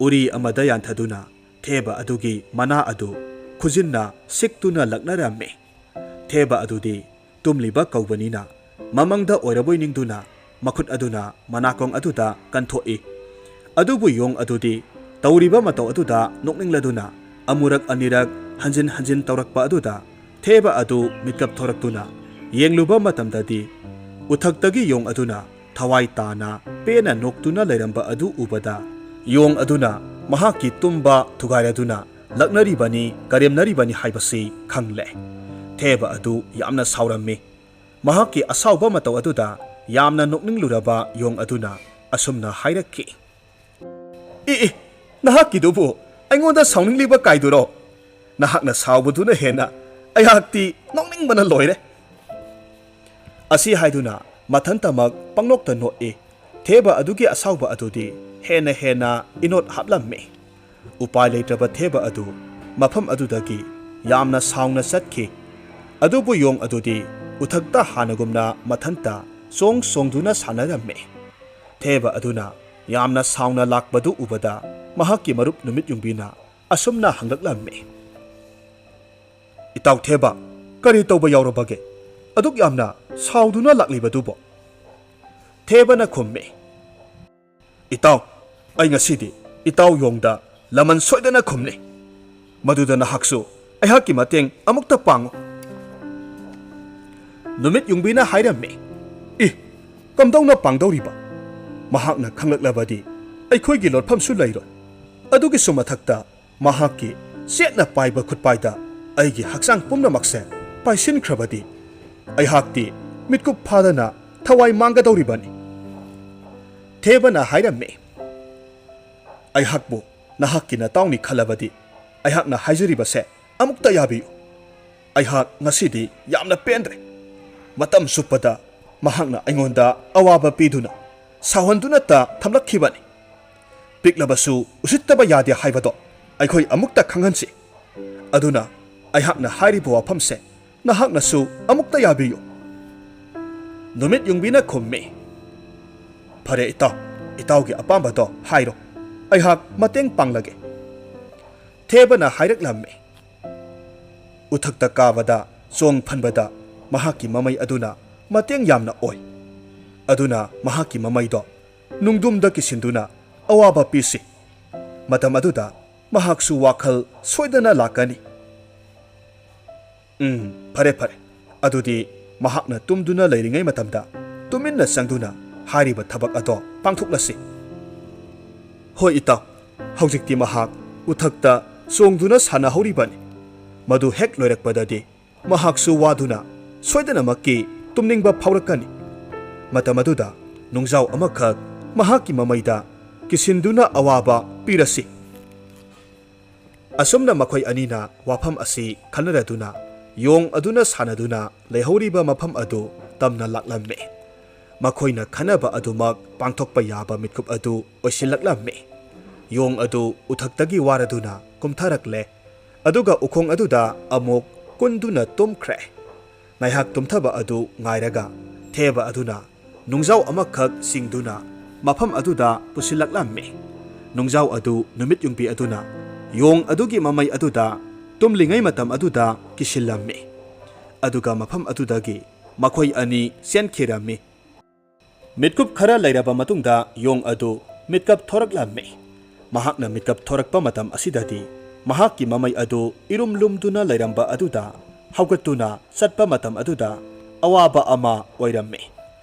ꯎꯔꯤ ꯑꯃꯗ ꯌꯥꯟꯊꯗꯨꯅ ꯊꯦꯕ ꯑꯗꯨꯒꯤ ꯃꯅꯥ ꯑꯗꯨ ꯈꯨꯖꯤꯟꯅ ꯁꯤꯛꯇꯨꯅ ꯂꯛꯅꯔꯝꯃꯤ꯫ ꯊꯦꯕ ꯑꯗꯨꯗꯤ ꯇꯨꯝꯂꯤꯕ ꯀꯧꯕꯅꯤꯅ ꯃꯃꯪꯗ ꯑꯣꯏꯔꯕꯣꯏ ꯅꯤꯡꯗꯨꯅ ꯃꯈꯨꯠ ꯑꯗꯨꯅ ꯃꯅꯥꯀꯣꯡ ꯑꯗꯨꯗ ꯀꯟꯊꯣꯛꯏ꯫ ꯑꯗꯨꯕꯨ ꯌꯣꯡ ꯑꯗꯨꯗꯤ ꯇꯧꯔꯤꯕ ꯃꯇꯧ ꯑꯗꯨꯗ ꯅꯣꯛꯅꯤꯡꯂꯗꯨꯅ ꯑꯃꯨꯔꯛ ꯑꯅꯤꯔꯛ ꯍꯟꯖꯤꯟ ꯍꯟꯖꯤꯟ ꯇꯧꯔꯛꯄ ꯑꯗꯨꯗ ꯊꯦꯕ ꯑꯗꯨ ꯃꯤꯠꯀꯞ ꯊꯣꯔꯛꯇꯨꯅ ꯌꯦꯡꯂꯨꯕ ꯃꯇꯝꯗꯗꯤ ꯎꯊꯛꯇꯒꯤ ꯌꯣꯡ ꯑꯗꯨꯅ ꯊꯋꯥꯏ ꯇꯥꯅ ꯄꯦꯟꯅ ꯅꯣꯛꯇꯨꯅ ꯂꯩꯔꯝꯕ ꯑꯗꯨ ꯎꯕꯗ ꯌꯣꯡ ꯑꯗꯨꯅ ꯃꯍꯥꯛꯀꯤ ꯇꯨꯝꯕ ꯊꯨꯒꯥꯏꯔꯗꯨꯅ ꯂꯛꯅꯔꯤꯕꯅꯤ, ꯀꯔꯦꯝꯅꯔꯤꯕꯅꯤ ꯍꯥꯏꯕꯁꯤ ꯈꯪꯂꯦ꯫ ꯊꯦꯕ ꯑꯗꯨ ꯌꯥꯝꯅ ꯁꯥꯎꯔꯝꯃꯤ꯫ ꯃꯍꯥꯛꯀꯤ ꯑꯁꯥꯎꯕ ꯃꯇꯧ ꯑꯗꯨꯗ ꯌꯥꯝꯅ ꯅꯣꯛꯅꯤꯡꯂꯨꯔꯕ ꯌꯣꯡ ꯑꯗꯨꯅ ꯑꯁꯨꯝꯅ ꯍꯥꯏꯔꯛꯈꯤ, "ꯏ, ꯏ, "ꯅꯍꯥꯛꯀꯤꯗꯨꯕꯨ ꯑꯩꯉꯣꯟꯗ ꯁꯥꯎꯅꯤꯡꯂꯤꯕ ꯀꯥꯏꯗꯨꯔꯣ? ꯅꯍꯥꯛꯅ ꯁꯥꯎꯕꯗꯨꯅ ꯍꯦꯟꯅ ꯑꯩꯍꯥꯛꯇꯤ ꯅꯣꯛꯅꯤꯡꯕꯅ ꯂꯣꯏꯔꯦ!" ꯑꯁꯤ ꯍꯥꯏꯗꯨꯅ ꯃꯊꯟꯇꯃꯛ ꯄꯪꯅꯣꯛꯇ ꯅꯣꯛꯏ꯫ ꯊꯦꯕ ꯑꯗꯨꯒꯤ ꯑꯁꯥꯎꯕ ꯑꯗꯨꯗꯤ ꯍꯦꯟꯅ ꯍꯦꯟꯅ ꯏꯅꯣꯠ ꯍꯥꯞꯂꯝꯃꯤ꯫ ꯎꯄꯥꯏ ꯂꯩꯇ꯭ꯔꯕ ꯊꯦꯕ ꯑꯗꯨ ꯃꯐꯝ ꯑꯗꯨꯗꯒꯤ ꯌꯥꯝꯅ ꯁꯥꯎꯅ ꯆꯠꯈꯤ꯫ ꯑꯗꯨꯕꯨ ꯌꯣꯡ ꯑꯗꯨꯗꯤ ꯎꯊꯛꯇ ꯍꯥꯟꯅꯒꯨꯝꯅ ꯃꯊꯟꯇ ꯆꯣꯡ ꯆꯣꯡꯗꯨꯅ ꯁꯥꯟꯅꯔꯝꯃꯤ꯫ ꯊꯦꯕ ꯑꯗꯨꯅ ꯌꯥꯝꯅ ꯁꯥꯎꯅ ꯂꯥꯛꯄꯗꯨ ꯎꯕꯗ ꯃꯍꯥꯛꯀꯤ ꯃꯔꯨꯞ ꯅꯨꯃꯤꯠ ꯌꯨꯡꯕꯤꯅ ꯑꯁꯨꯝꯅ ꯍꯪꯂꯛꯂꯝꯃꯤ, "ꯏꯇꯥꯎ ꯊꯦꯕ, ꯀꯔꯤ ꯇꯧꯕ ꯌꯥꯎꯔꯕꯒꯦ? ꯑꯗꯨꯛ ꯌꯥꯝꯅ ꯁꯥꯎꯗꯨꯅ ꯂꯥꯛꯂꯤꯕꯗꯨꯕꯣ?" ꯊꯦꯕꯅ ꯈꯨꯝꯃꯤ, "ꯏꯇꯥꯎ, ꯑꯩ ꯉꯁꯤꯗꯤ ꯏꯇꯥꯎ ꯌꯣꯡꯗ ꯂꯃꯟ ꯁꯣꯏꯗꯅ ꯈꯨꯝꯅꯤ꯫ ꯃꯗꯨꯗ ꯅꯍꯥꯛꯁꯨ ꯑꯩꯍꯥꯛꯀꯤ ꯃꯇꯦꯡ ꯑꯃꯨꯛꯇ ꯄꯥꯡꯉꯨ꯫" ꯅꯨꯃꯤꯠ ꯌꯨꯡꯕꯤꯅ ꯍꯥꯏꯔꯝꯃꯤ, "ꯏ, ꯀꯝꯗꯧꯅ ꯄꯥꯡꯗꯧꯔꯤꯕ? ꯃꯍꯥꯛꯅ ꯈꯪꯂꯛꯂꯕꯗꯤ ꯑꯩꯈꯣꯏꯒꯤ ꯂꯣꯠꯐꯝꯁꯨ ꯂꯩꯔꯣꯏ꯫ ꯑꯗꯨꯒꯤꯁꯨ ꯃꯊꯛꯇ ꯃꯍꯥꯛꯀꯤ ꯆꯦꯠꯅ ꯄꯥꯏꯕ ꯈꯨꯠꯄꯥꯏꯗ ꯑꯩꯒꯤ ꯍꯛꯆꯥꯡ ꯄꯨꯝꯅꯃꯛꯁꯦ ꯄꯥꯏꯁꯤꯟꯈ꯭ꯔꯕꯗꯤ ꯑꯩꯍꯥꯛꯇꯤ ꯃꯤꯠꯀꯨꯞ ꯐꯥꯗꯅ ꯊꯋꯥꯏ ꯃꯥꯡꯒꯗꯧꯔꯤꯕꯅꯤ꯫" ꯊꯦꯕꯅ ꯍꯥꯏꯔꯝꯃꯤ, "ꯑꯩꯍꯥꯛꯄꯨ ꯅꯍꯥꯛꯀꯤ ꯅꯇꯥꯎꯅꯤ ꯈꯜꯂꯕꯗꯤ ꯑꯩꯍꯥꯛꯅ ꯍꯥꯏꯖꯔꯤꯕꯁꯦ ꯑꯃꯨꯛꯇ ꯌꯥꯕꯤꯌꯨ꯫ ꯑꯩꯍꯥꯛ ꯉꯁꯤꯗꯤ ꯌꯥꯝꯅ ꯄꯦꯟꯗ꯭ꯔꯦ꯫ ꯃꯇꯝ ꯆꯨꯞꯄꯗ ꯃꯍꯥꯛꯅ ꯑꯩꯉꯣꯟꯗ ꯑꯋꯥꯕ ꯄꯤꯗꯨꯅ, ꯁꯥꯎꯍꯟꯗꯨꯅꯇ ꯊꯝꯂꯛꯈꯤꯕꯅꯤ꯫ ꯄꯤꯛꯂꯕꯁꯨ ꯎꯁꯤꯠꯇꯕ ꯌꯥꯗꯦ ꯍꯥꯏꯕꯗꯣ ꯑꯩꯈꯣꯏ ꯑꯃꯨꯛꯇ ꯈꯪꯍꯟꯁꯤ꯫ ꯑꯗꯨꯅ ꯑꯩꯍꯥꯛꯅ ꯍꯥꯏꯔꯤꯕ ꯋꯥꯐꯝꯁꯦ ꯅꯍꯥꯛꯅꯁꯨ ꯑꯃꯨꯛꯇ ꯌꯥꯕꯤꯌꯨ꯫" ꯅꯨꯃꯤꯠ ꯌꯨꯡꯕꯤꯅ ꯈꯨꯝꯃꯤ, "ꯐꯔꯦ ꯏꯇꯥꯎ, ꯏꯇꯥꯎꯒꯤ ꯑꯄꯥꯝꯕꯗꯣ ꯍꯥꯏꯔꯣ, ꯑꯩꯍꯥꯛ ꯃꯇꯦꯡ ꯄꯥꯡꯂꯒꯦ꯫" ꯊꯦꯕꯅ ꯍꯥꯏꯔꯛꯂꯝꯃꯤ, "ꯎꯊꯛꯇ ꯀꯥꯕꯗ ꯆꯣꯡ ꯐꯟꯕꯗ ꯃꯍꯥꯛꯀꯤ ꯃꯃꯩ ꯑꯗꯨꯅ ꯃꯇꯦꯡ ꯌꯥꯝꯅ ꯑꯣꯏ꯫ ꯑꯗꯨꯅ ꯃꯍꯥꯛꯀꯤ ꯃꯃꯩꯗꯣ ꯅꯨꯡꯗꯨꯝꯗ ꯀꯤꯁꯤꯟꯗꯨꯅ ꯑꯋꯥꯕ ꯄꯤꯁꯤ꯫ ꯃꯇꯝ ꯑꯗꯨꯗ ꯃꯍꯥꯛꯁꯨ ꯋꯥꯈꯜ ꯁꯣꯏꯗꯅ ꯂꯥꯛꯀꯅꯤ꯫" "ꯎꯝ, ꯐꯔꯦ, ꯐꯔꯦ꯫ ꯑꯗꯨꯗꯤ ꯃꯍꯥꯛꯅ ꯇꯨꯝꯗꯨꯅ ꯂꯩꯔꯤꯉꯩ ꯃꯇꯝꯗ ꯇꯨꯃꯤꯟꯅ ꯆꯪꯗꯨꯅ ꯍꯥꯏꯔꯤꯕ ꯊꯕꯛ ꯑꯗꯣ ꯄꯥꯡꯊꯣꯛꯂꯁꯤ꯫" "ꯍꯣꯏ ꯏꯇꯥꯎ, ꯍꯧꯖꯤꯛꯇꯤ ꯃꯍꯥꯛ ꯎꯊꯛꯇ ꯆꯣꯡꯗꯨꯅ ꯁꯥꯟꯅꯍꯧꯔꯤꯕꯅꯤ꯫ ꯃꯗꯨ ꯍꯦꯛ ꯂꯣꯏꯔꯛꯄꯗꯗꯤ ꯃꯍꯥꯛꯁꯨ ꯋꯥꯗꯨꯅ ꯁꯣꯏꯗꯅꯃꯛꯀꯤ ꯇꯨꯝꯅꯤꯡꯕ ꯐꯥꯎꯔꯛꯀꯅꯤ꯫ ꯃꯇꯝ ꯑꯗꯨꯗ ꯅꯨꯡꯖꯥꯎ ꯑꯃꯈꯛ ꯃꯍꯥꯛꯀꯤ ꯃꯃꯩꯗ ꯀꯤꯁꯤꯟꯗꯨꯅ ꯑꯋꯥꯕ ꯄꯤꯔꯁꯤ꯫ ꯑꯁꯨꯝꯅ ꯃꯈꯣꯏ ꯑꯅꯤꯅ ꯋꯥꯐꯝ ꯑꯁꯤ ꯈꯟꯅꯔꯗꯨꯅ ꯌꯣꯡ ꯑꯗꯨꯅ ꯁꯥꯟꯅꯗꯨꯅ ꯂꯩꯍꯧꯔꯤꯕ ꯃꯐꯝ ꯑꯗꯨ ꯇꯝꯅ ꯂꯥꯛꯂꯝꯃꯤ꯫ ꯃꯈꯣꯏꯅ ꯈꯟꯅꯕ ꯑꯗꯨꯃꯛ ꯄꯥꯡꯊꯣꯛꯄ ꯌꯥꯕ ꯃꯤꯠꯀꯨꯞ ꯑꯗꯨ ꯑꯣꯏꯁꯤꯜꯂꯛꯂꯝꯃꯤ꯫ ꯌꯣꯡ ꯑꯗꯨ ꯎꯊꯛꯇꯒꯤ ꯋꯥꯔꯗꯨꯅ ꯀꯨꯝꯊꯔꯛꯂꯦ, ꯑꯗꯨꯒ ꯎꯈꯣꯡ ꯑꯗꯨꯗ ꯑꯃꯨꯛ ꯀꯨꯟꯗꯨꯅ ꯇꯨꯝꯈ꯭ꯔꯦ꯫ ꯉꯥꯏꯍꯥꯛ ꯇꯨꯝꯊꯕ ꯑꯗꯨ ꯉꯥꯏꯔꯒ ꯊꯦꯕ ꯑꯗꯨꯅ ꯅꯨꯡꯖꯥꯎ ꯑꯃꯈꯛ ꯆꯤꯡꯗꯨꯅ ꯃꯐꯝ ꯑꯗꯨꯗ ꯄꯨꯁꯤꯜꯂꯛꯂꯝꯃꯤ꯫ ꯅꯨꯡꯖꯥꯎ ꯑꯗꯨ ꯅꯨꯃꯤꯠ ꯌꯨꯡꯕꯤ ꯑꯗꯨꯅ ꯌꯣꯡ ꯑꯗꯨꯒꯤ ꯃꯃꯩ ꯑꯗꯨꯗ ꯇꯨꯝꯂꯤꯉꯩ ꯃꯇꯝ ꯑꯗꯨꯗ ꯀꯤꯁꯤꯜꯂꯝꯃꯤ꯫ ꯑꯗꯨꯒ ꯃꯐꯝ ꯑꯗꯨꯗꯒꯤ ꯃꯈꯣꯏ ꯑꯅꯤ ꯆꯦꯟꯈꯤꯔꯝꯃꯤ꯫ ꯃꯤꯠꯀꯨꯞ ꯈꯔ ꯂꯩꯔꯕ ꯃꯇꯨꯡꯗ ꯌꯣꯡ ꯑꯗꯨ ꯃꯤꯠꯀꯞ ꯊꯣꯔꯛꯂꯝꯃꯤ꯫ ꯃꯍꯥꯛꯅ ꯃꯤꯠꯀꯞ ꯊꯣꯔꯛꯄ ꯃꯇꯝ ꯑꯁꯤꯗꯗꯤ ꯃꯍꯥꯛꯀꯤ ꯃꯃꯩ ꯑꯗꯨ ꯏꯔꯨꯝ ꯂꯨꯝꯗꯨꯅ ꯂꯩꯔꯝꯕ ꯑꯗꯨꯗ ꯍꯧꯒꯠꯇꯨꯅ ꯆꯠꯄ ꯃꯇꯝ ꯑꯗꯨꯗ ꯑꯋꯥꯕ ꯑꯃ ꯑꯣꯏꯔꯝꯃꯤ꯫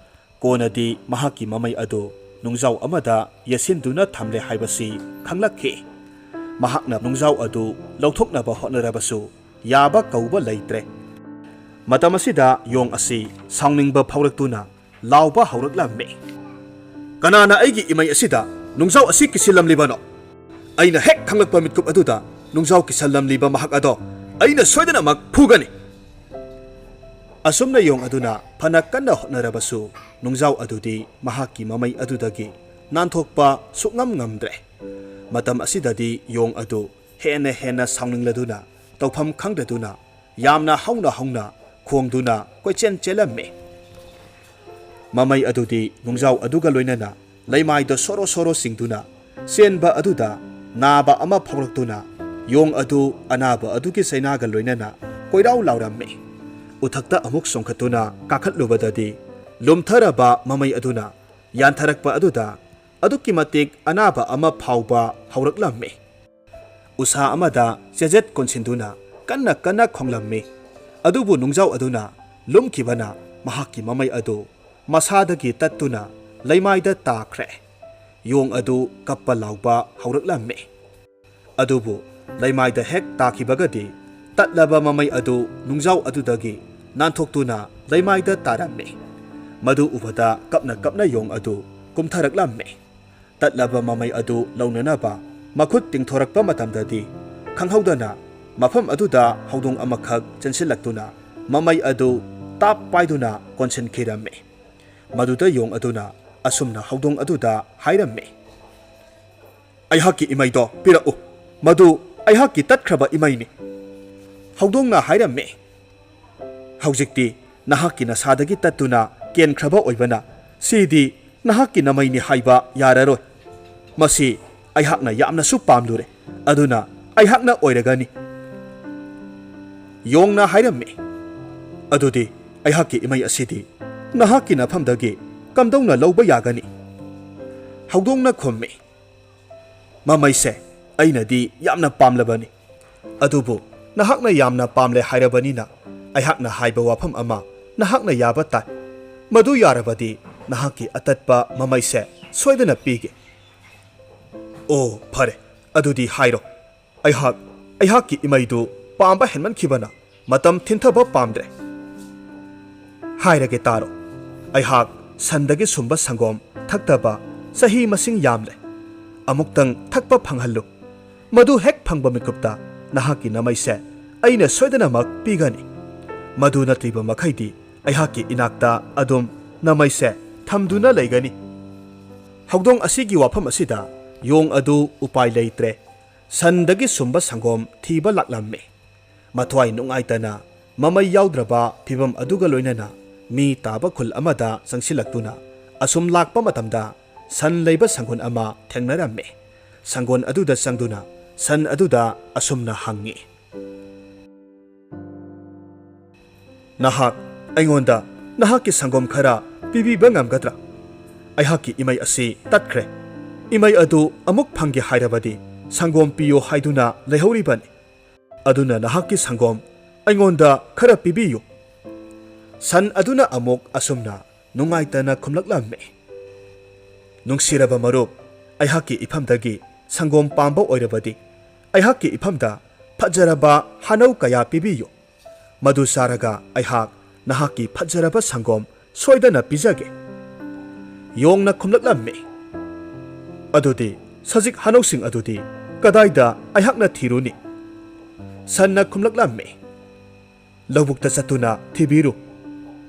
ꯀꯣꯟꯅꯗꯤ ꯃꯍꯥꯛꯀꯤ ꯃꯃꯩ ꯑꯗꯨ ꯅꯨꯡꯖꯥꯎ ꯑꯃꯗ ꯌꯦꯠꯁꯤꯟꯗꯨꯅ ꯊꯝꯂꯦ ꯍꯥꯏꯕꯁꯤ ꯈꯪꯂꯛꯈꯤ꯫ ꯃꯍꯥꯛꯅ ꯅꯨꯡꯖꯥꯎ ꯑꯗꯨ ꯂꯧꯊꯣꯛꯅꯕ ꯍꯣꯠꯅꯔꯕꯁꯨ ꯌꯥꯕ ꯀꯧꯕ ꯂꯩꯇ꯭ꯔꯦ꯫ ꯃꯇꯝ ꯑꯁꯤꯗ ꯌꯣꯡ ꯑꯁꯤ ꯁꯥꯎꯅꯤꯡꯕ ꯐꯥꯎꯔꯛꯇꯨꯅ ꯂꯥꯎꯕ ꯍꯧꯔꯛꯂꯝꯃꯤ, "ꯀꯅꯥꯅ ꯑꯩꯒꯤ ꯏꯃꯩ ꯑꯁꯤꯗ ꯅꯨꯡꯖꯥꯎ ꯑꯁꯤ ꯀꯤꯁꯤꯜꯂꯝꯂꯤꯕꯅꯣ? ꯑꯩꯅ ꯍꯦꯛ ꯈꯪꯂꯛꯄ ꯃꯤꯠꯀꯨꯞ ꯑꯗꯨꯗ ꯅꯨꯡꯖꯥꯎ ꯀꯤꯁꯜꯂꯝꯂꯤꯕ ꯃꯍꯥꯛ ꯑꯗꯣ ꯑꯩꯅ ꯁꯣꯏꯗꯅꯃꯛ ꯐꯨꯒꯅꯤ!" ꯑꯁꯨꯝꯅ ꯌꯣꯡ ꯑꯗꯨꯅ ꯐꯅ ꯀꯟꯅ ꯍꯣꯠꯅꯔꯕꯁꯨ ꯅꯨꯡꯖꯥꯎ ꯑꯗꯨꯗꯤ ꯃꯍꯥꯛꯀꯤ ꯃꯃꯩ ꯑꯗꯨꯗꯒꯤ ꯅꯥꯟꯊꯣꯛꯄ ꯁꯨꯛꯉꯝ ꯉꯝꯗ꯭ꯔꯦ꯫ ꯃꯇꯝ ꯑꯁꯤꯗꯗꯤ ꯌꯣꯡ ꯑꯗꯨ ꯍꯦꯟꯅ ꯍꯦꯟꯅ ꯁꯥꯎꯅꯤꯡꯂꯗꯨꯅ ꯇꯧꯐꯝ ꯈꯪꯗꯗꯨꯅ ꯌꯥꯝꯅ ꯍꯧꯅ ꯍꯧꯅ ꯈꯣꯡꯗꯨꯅ ꯀꯣꯏꯆꯦꯟ ꯆꯦꯜꯂꯝꯃꯤ꯫ ꯃꯃꯩ ꯑꯗꯨꯗꯤ ꯅꯨꯡꯖꯥꯎ ꯑꯗꯨꯒ ꯂꯣꯏꯅꯅ ꯂꯩꯃꯥꯏꯗ ꯁꯣꯔꯣ ꯁꯣꯔꯣ ꯆꯤꯡꯗꯨꯅ ꯆꯦꯟꯕ ꯑꯗꯨꯗ ꯅꯥꯕ ꯑꯃ ꯐꯥꯎꯔꯛꯇꯨꯅ ꯌꯣꯡ ꯑꯗꯨ ꯑꯅꯥꯕ ꯑꯗꯨꯒꯤ ꯆꯩꯅꯥꯒ ꯂꯣꯏꯅꯅ ꯀꯣꯏꯔꯥꯎ ꯂꯥꯎꯔꯝꯃꯤ꯫ ꯎꯊꯛꯇ ꯑꯃꯨꯛ ꯆꯣꯡꯈꯠꯇꯨꯅ ꯀꯥꯈꯠꯂꯨꯕꯗꯗꯤ ꯂꯨꯝꯊꯔꯕ ꯃꯃꯩ ꯑꯗꯨꯅ ꯌꯥꯟꯊꯔꯛꯄ ꯑꯗꯨꯗ ꯑꯗꯨꯛꯀꯤ ꯃꯇꯤꯛ ꯑꯅꯥꯕ ꯑꯃ ꯐꯥꯎꯕ ꯍꯧꯔꯛꯂꯝꯃꯤ꯫ ꯎꯁꯥ ꯑꯃꯗ ꯆꯦꯖꯦꯠ ꯀꯣꯟꯁꯤꯟꯗꯨꯅ ꯀꯟꯅ ꯀꯟꯅ ꯈꯣꯡꯂꯝꯃꯤ꯫ ꯑꯗꯨꯕꯨ ꯅꯨꯡꯖꯥꯎ ꯑꯗꯨꯅ ꯂꯨꯝꯈꯤꯕꯅ ꯃꯍꯥꯛꯀꯤ ꯃꯃꯩ ꯑꯗꯨ ꯃꯁꯥꯗꯒꯤ ꯇꯠꯇꯨꯅ ꯂꯩꯃꯥꯏꯗ ꯇꯥꯈ꯭ꯔꯦ꯫ ꯌꯣꯡ ꯑꯗꯨ ꯀꯞꯄ ꯂꯥꯎꯕ ꯍꯧꯔꯛꯂꯝꯃꯤ꯫ ꯑꯗꯨꯕꯨ ꯂꯩꯃꯥꯏꯗ ꯍꯦꯛ ꯇꯥꯈꯤꯕꯒꯗꯤ ꯇꯠꯂꯕ ꯃꯃꯩ ꯑꯗꯨ ꯅꯨꯡꯖꯥꯎ ꯑꯗꯨꯗꯒꯤ ꯅꯥꯟꯊꯣꯛꯇꯨꯅ ꯂꯩꯃꯥꯏꯗ ꯇꯥꯔꯝꯃꯤ꯫ ꯃꯗꯨ ꯎꯕꯗ ꯀꯞꯅ ꯀꯞꯅ ꯌꯣꯡ ꯑꯗꯨ ꯀꯨꯝꯊꯔꯛꯂꯝꯃꯤ꯫ ꯇꯠꯂꯕ ꯃꯃꯩ ꯑꯗꯨ ꯂꯧꯅꯅꯕ ꯃꯈꯨꯠ ꯇꯤꯡꯊꯣꯔꯛꯄ ꯃꯇꯝꯗꯗꯤ ꯈꯪꯍꯧꯗꯅ ꯃꯐꯝ ꯑꯗꯨꯗ ꯍꯧꯗꯣꯡ ꯑꯃꯈꯛ ꯆꯦꯟꯁꯤꯜꯂꯛꯇꯨꯅ ꯃꯃꯩ ꯑꯗꯨ ꯇꯥꯞ ꯄꯥꯏꯗꯨꯅ ꯀꯣꯟꯁꯤꯟꯈꯤꯔꯝꯃꯤ꯫ ꯃꯗꯨꯗ ꯌꯣꯡ ꯑꯗꯨꯅ ꯑꯁꯨꯝꯅ ꯍꯧꯗꯣꯡ ꯑꯗꯨꯗ ꯍꯥꯏꯔꯝꯃꯤ, "ꯑꯩꯍꯥꯛꯀꯤ ꯏꯃꯩꯗꯣ ꯄꯤꯔꯛꯎ, ꯃꯗꯨ ꯑꯩꯍꯥꯛꯀꯤ ꯇꯠꯈ꯭ꯔꯕ ꯏꯃꯩꯅꯤ꯫" ꯍꯧꯗꯣꯡꯅ ꯍꯥꯏꯔꯝꯃꯤ, "ꯍꯧꯖꯤꯛꯇꯤ ꯅꯍꯥꯛꯀꯤ ꯅꯁꯥꯗꯒꯤ ꯇꯠꯇꯨꯅ ꯀꯦꯟꯈ꯭ꯔꯕ ꯑꯣꯏꯕꯅ ꯁꯤꯗꯤ ꯅꯍꯥꯛꯀꯤ ꯅꯃꯩꯅꯤ ꯍꯥꯏꯕ ꯌꯥꯔꯔꯣꯏ꯫ ꯃꯁꯤ ꯑꯩꯍꯥꯛꯅ ꯌꯥꯝꯅꯁꯨ ꯄꯥꯝꯂꯨꯔꯦ, ꯑꯗꯨꯅ ꯑꯩꯍꯥꯛꯅ ꯑꯣꯏꯔꯒꯅꯤ꯫" ꯌꯣꯡꯅ ꯍꯥꯏꯔꯝꯃꯤ, "ꯑꯗꯨꯗꯤ ꯑꯩꯍꯥꯛꯀꯤ ꯏꯃꯩ ꯑꯁꯤꯗꯤ ꯅꯍꯥꯛꯀꯤ ꯅꯐꯝꯗꯒꯤ ꯀꯝꯗꯧꯅ ꯂꯧꯕ ꯌꯥꯒꯅꯤ?" ꯍꯧꯗꯣꯡꯅ ꯈꯨꯝꯃꯤ, "ꯃꯃꯩꯁꯦ ꯑꯩꯅꯗꯤ ꯌꯥꯝꯅ ꯄꯥꯝꯂꯕꯅꯤ, ꯑꯗꯨꯕꯨ ꯅꯍꯥꯛꯅ ꯌꯥꯝꯅ ꯄꯥꯝꯂꯦ ꯍꯥꯏꯔꯕꯅꯤꯅ ꯑꯩꯍꯥꯛꯅ ꯍꯥꯏꯕ ꯋꯥꯐꯝ ꯑꯃ ꯅꯍꯥꯛꯅ ꯌꯥꯕ ꯇꯥꯏ꯫ ꯃꯗꯨ ꯌꯥꯔꯕꯗꯤ ꯅꯍꯥꯛꯀꯤ ꯑꯇꯠꯄ ꯃꯃꯩꯁꯦ ꯁꯣꯏꯗꯅ ꯄꯤꯒꯦ꯫" "ꯑꯣ, ꯐꯔꯦ, ꯑꯗꯨꯗꯤ ꯍꯥꯏꯔꯣ꯫" "ꯑꯩꯍꯥꯛ, ꯑꯩꯍꯥꯛꯀꯤ ꯏꯃꯩꯗꯨ ꯄꯥꯝꯕ ꯍꯦꯟꯃꯟꯈꯤꯕꯅ ꯃꯇꯝ ꯊꯤꯟꯊꯕ ꯄꯥꯝꯗ꯭ꯔꯦ꯫ ꯍꯥꯏꯔꯒꯦ ꯇꯥꯔꯣ, ꯑꯩꯍꯥꯛ ꯁꯟꯗꯒꯤ ꯁꯨꯝꯕ ꯁꯪꯒꯣꯝ ꯊꯛꯇꯕ ꯆꯍꯤ ꯃꯁꯤꯡ ꯌꯥꯝꯂꯦ꯫ ꯑꯃꯨꯛꯇꯪ ꯊꯛꯄ ꯐꯪꯍꯜꯂꯨ꯫ ꯃꯗꯨ ꯍꯦꯛ ꯐꯪꯕ ꯃꯤꯀꯨꯞꯇ ꯅꯍꯥꯛꯀꯤ ꯅꯃꯩꯁꯦ ꯑꯩꯅ ꯁꯣꯏꯗꯅꯃꯛ ꯄꯤꯒꯅꯤ꯫ ꯃꯗꯨ ꯅꯠꯇ꯭ꯔꯤꯕ ꯃꯈꯩꯗꯤ ꯑꯩꯍꯥꯛꯀꯤ ꯏꯅꯥꯛꯇ ꯑꯗꯨꯝ ꯅꯃꯩꯁꯦ ꯊꯝꯗꯨꯅ ꯂꯩꯒꯅꯤ꯫" ꯍꯧꯗꯣꯡ ꯑꯁꯤꯒꯤ ꯋꯥꯐꯝ ꯑꯁꯤꯗ ꯌꯣꯡ ꯑꯗꯨ ꯎꯄꯥꯏ ꯂꯩꯇ꯭ꯔꯦ꯫ ꯁꯟꯗꯒꯤ ꯁꯨꯝꯕ ꯁꯪꯒꯣꯝ ꯊꯤꯕ ꯂꯥꯛꯂꯝꯃꯤ꯫ ꯃꯊ꯭ꯋꯥꯏ ꯅꯨꯡꯉꯥꯏꯇꯅ ꯃꯃꯩ ꯌꯥꯎꯗ꯭ꯔꯕ ꯐꯤꯚꯝ ꯑꯗꯨꯒ ꯂꯣꯏꯅꯅ ꯃꯤ ꯇꯥꯕ ꯈꯨꯜ ꯑꯃꯗ ꯆꯪꯁꯤꯜꯂꯛꯇꯨꯅ ꯑꯁꯨꯝ ꯂꯥꯛꯄ ꯃꯇꯝꯗ ꯁꯟ ꯂꯩꯕ ꯁꯪꯒꯣꯟ ꯑꯃ ꯊꯦꯡꯅꯔꯝꯃꯤ꯫ ꯁꯪꯒꯣꯟ ꯑꯗꯨꯗ ꯆꯪꯗꯨꯅ ꯁꯟ ꯑꯗꯨꯗ ꯑꯁꯨꯝꯅ ꯍꯪꯉꯤ, "ꯅꯍꯥꯛ ꯑꯩꯉꯣꯟꯗ ꯅꯍꯥꯛꯀꯤ ꯁꯪꯒꯣꯝ ꯈꯔ ꯄꯤꯕꯤꯕ ꯉꯝꯒꯗ꯭ꯔꯥ? ꯑꯩꯍꯥꯛꯀꯤ ꯏꯃꯩ ꯑꯁꯤ ꯇꯠꯈ꯭ꯔꯦ꯫ ꯏꯃꯩ ꯑꯗꯨ ꯑꯃꯨꯛ ꯐꯪꯒꯦ ꯍꯥꯏꯔꯕꯗꯤ ꯁꯪꯒꯣꯝ ꯄꯤꯌꯨ ꯍꯥꯏꯗꯨꯅ ꯂꯩꯍꯧꯔꯤꯕꯅꯤ꯫ ꯑꯗꯨꯅ ꯅꯍꯥꯛꯀꯤ ꯁꯪꯒꯣꯝ ꯑꯩꯉꯣꯟꯗ ꯈꯔ ꯄꯤꯕꯤꯌꯨ꯫" ꯁꯟ ꯑꯗꯨꯅ ꯑꯃꯨꯛ ꯑꯁꯨꯝꯅ ꯅꯨꯡꯉꯥꯏꯇꯅ ꯈꯨꯝꯂꯛꯂꯝꯃꯤ, "ꯅꯨꯡꯁꯤꯔꯕ ꯃꯔꯨꯞ, ꯑꯩꯍꯥꯛꯀꯤ ꯏꯐꯝꯗꯒꯤ ꯁꯪꯒꯣꯝ ꯄꯥꯝꯕ ꯑꯣꯏꯔꯕꯗꯤ ꯑꯩꯍꯥꯛꯀꯤ ꯏꯐꯝꯗ ꯐꯖꯔꯕ ꯍꯥꯅꯧ ꯀꯌꯥ ꯄꯤꯕꯤꯌꯨ꯫ ꯃꯗꯨ ꯆꯥꯔꯒ ꯑꯩꯍꯥꯛ ꯅꯍꯥꯛꯀꯤ ꯐꯖꯔꯕ ꯁꯪꯒꯣꯝ ꯁꯣꯏꯗꯅ ꯄꯤꯖꯒꯦ꯫" ꯌꯣꯡꯅ ꯈꯨꯝꯂꯛꯂꯝꯃꯤ, "ꯑꯗꯨꯗꯤ ꯁꯖꯤꯛ ꯍꯅꯧꯁꯤꯡ ꯑꯗꯨꯗꯤ ꯀꯗꯥꯏꯗ ꯑꯩꯍꯥꯛꯅ ꯊꯤꯔꯨꯅꯤ?" ꯁꯟꯅ ꯈꯨꯝꯂꯛꯂꯝꯃꯤ, "ꯂꯧꯕꯨꯛꯇ ꯆꯠꯇꯨꯅ ꯊꯤꯕꯤꯔꯨ꯫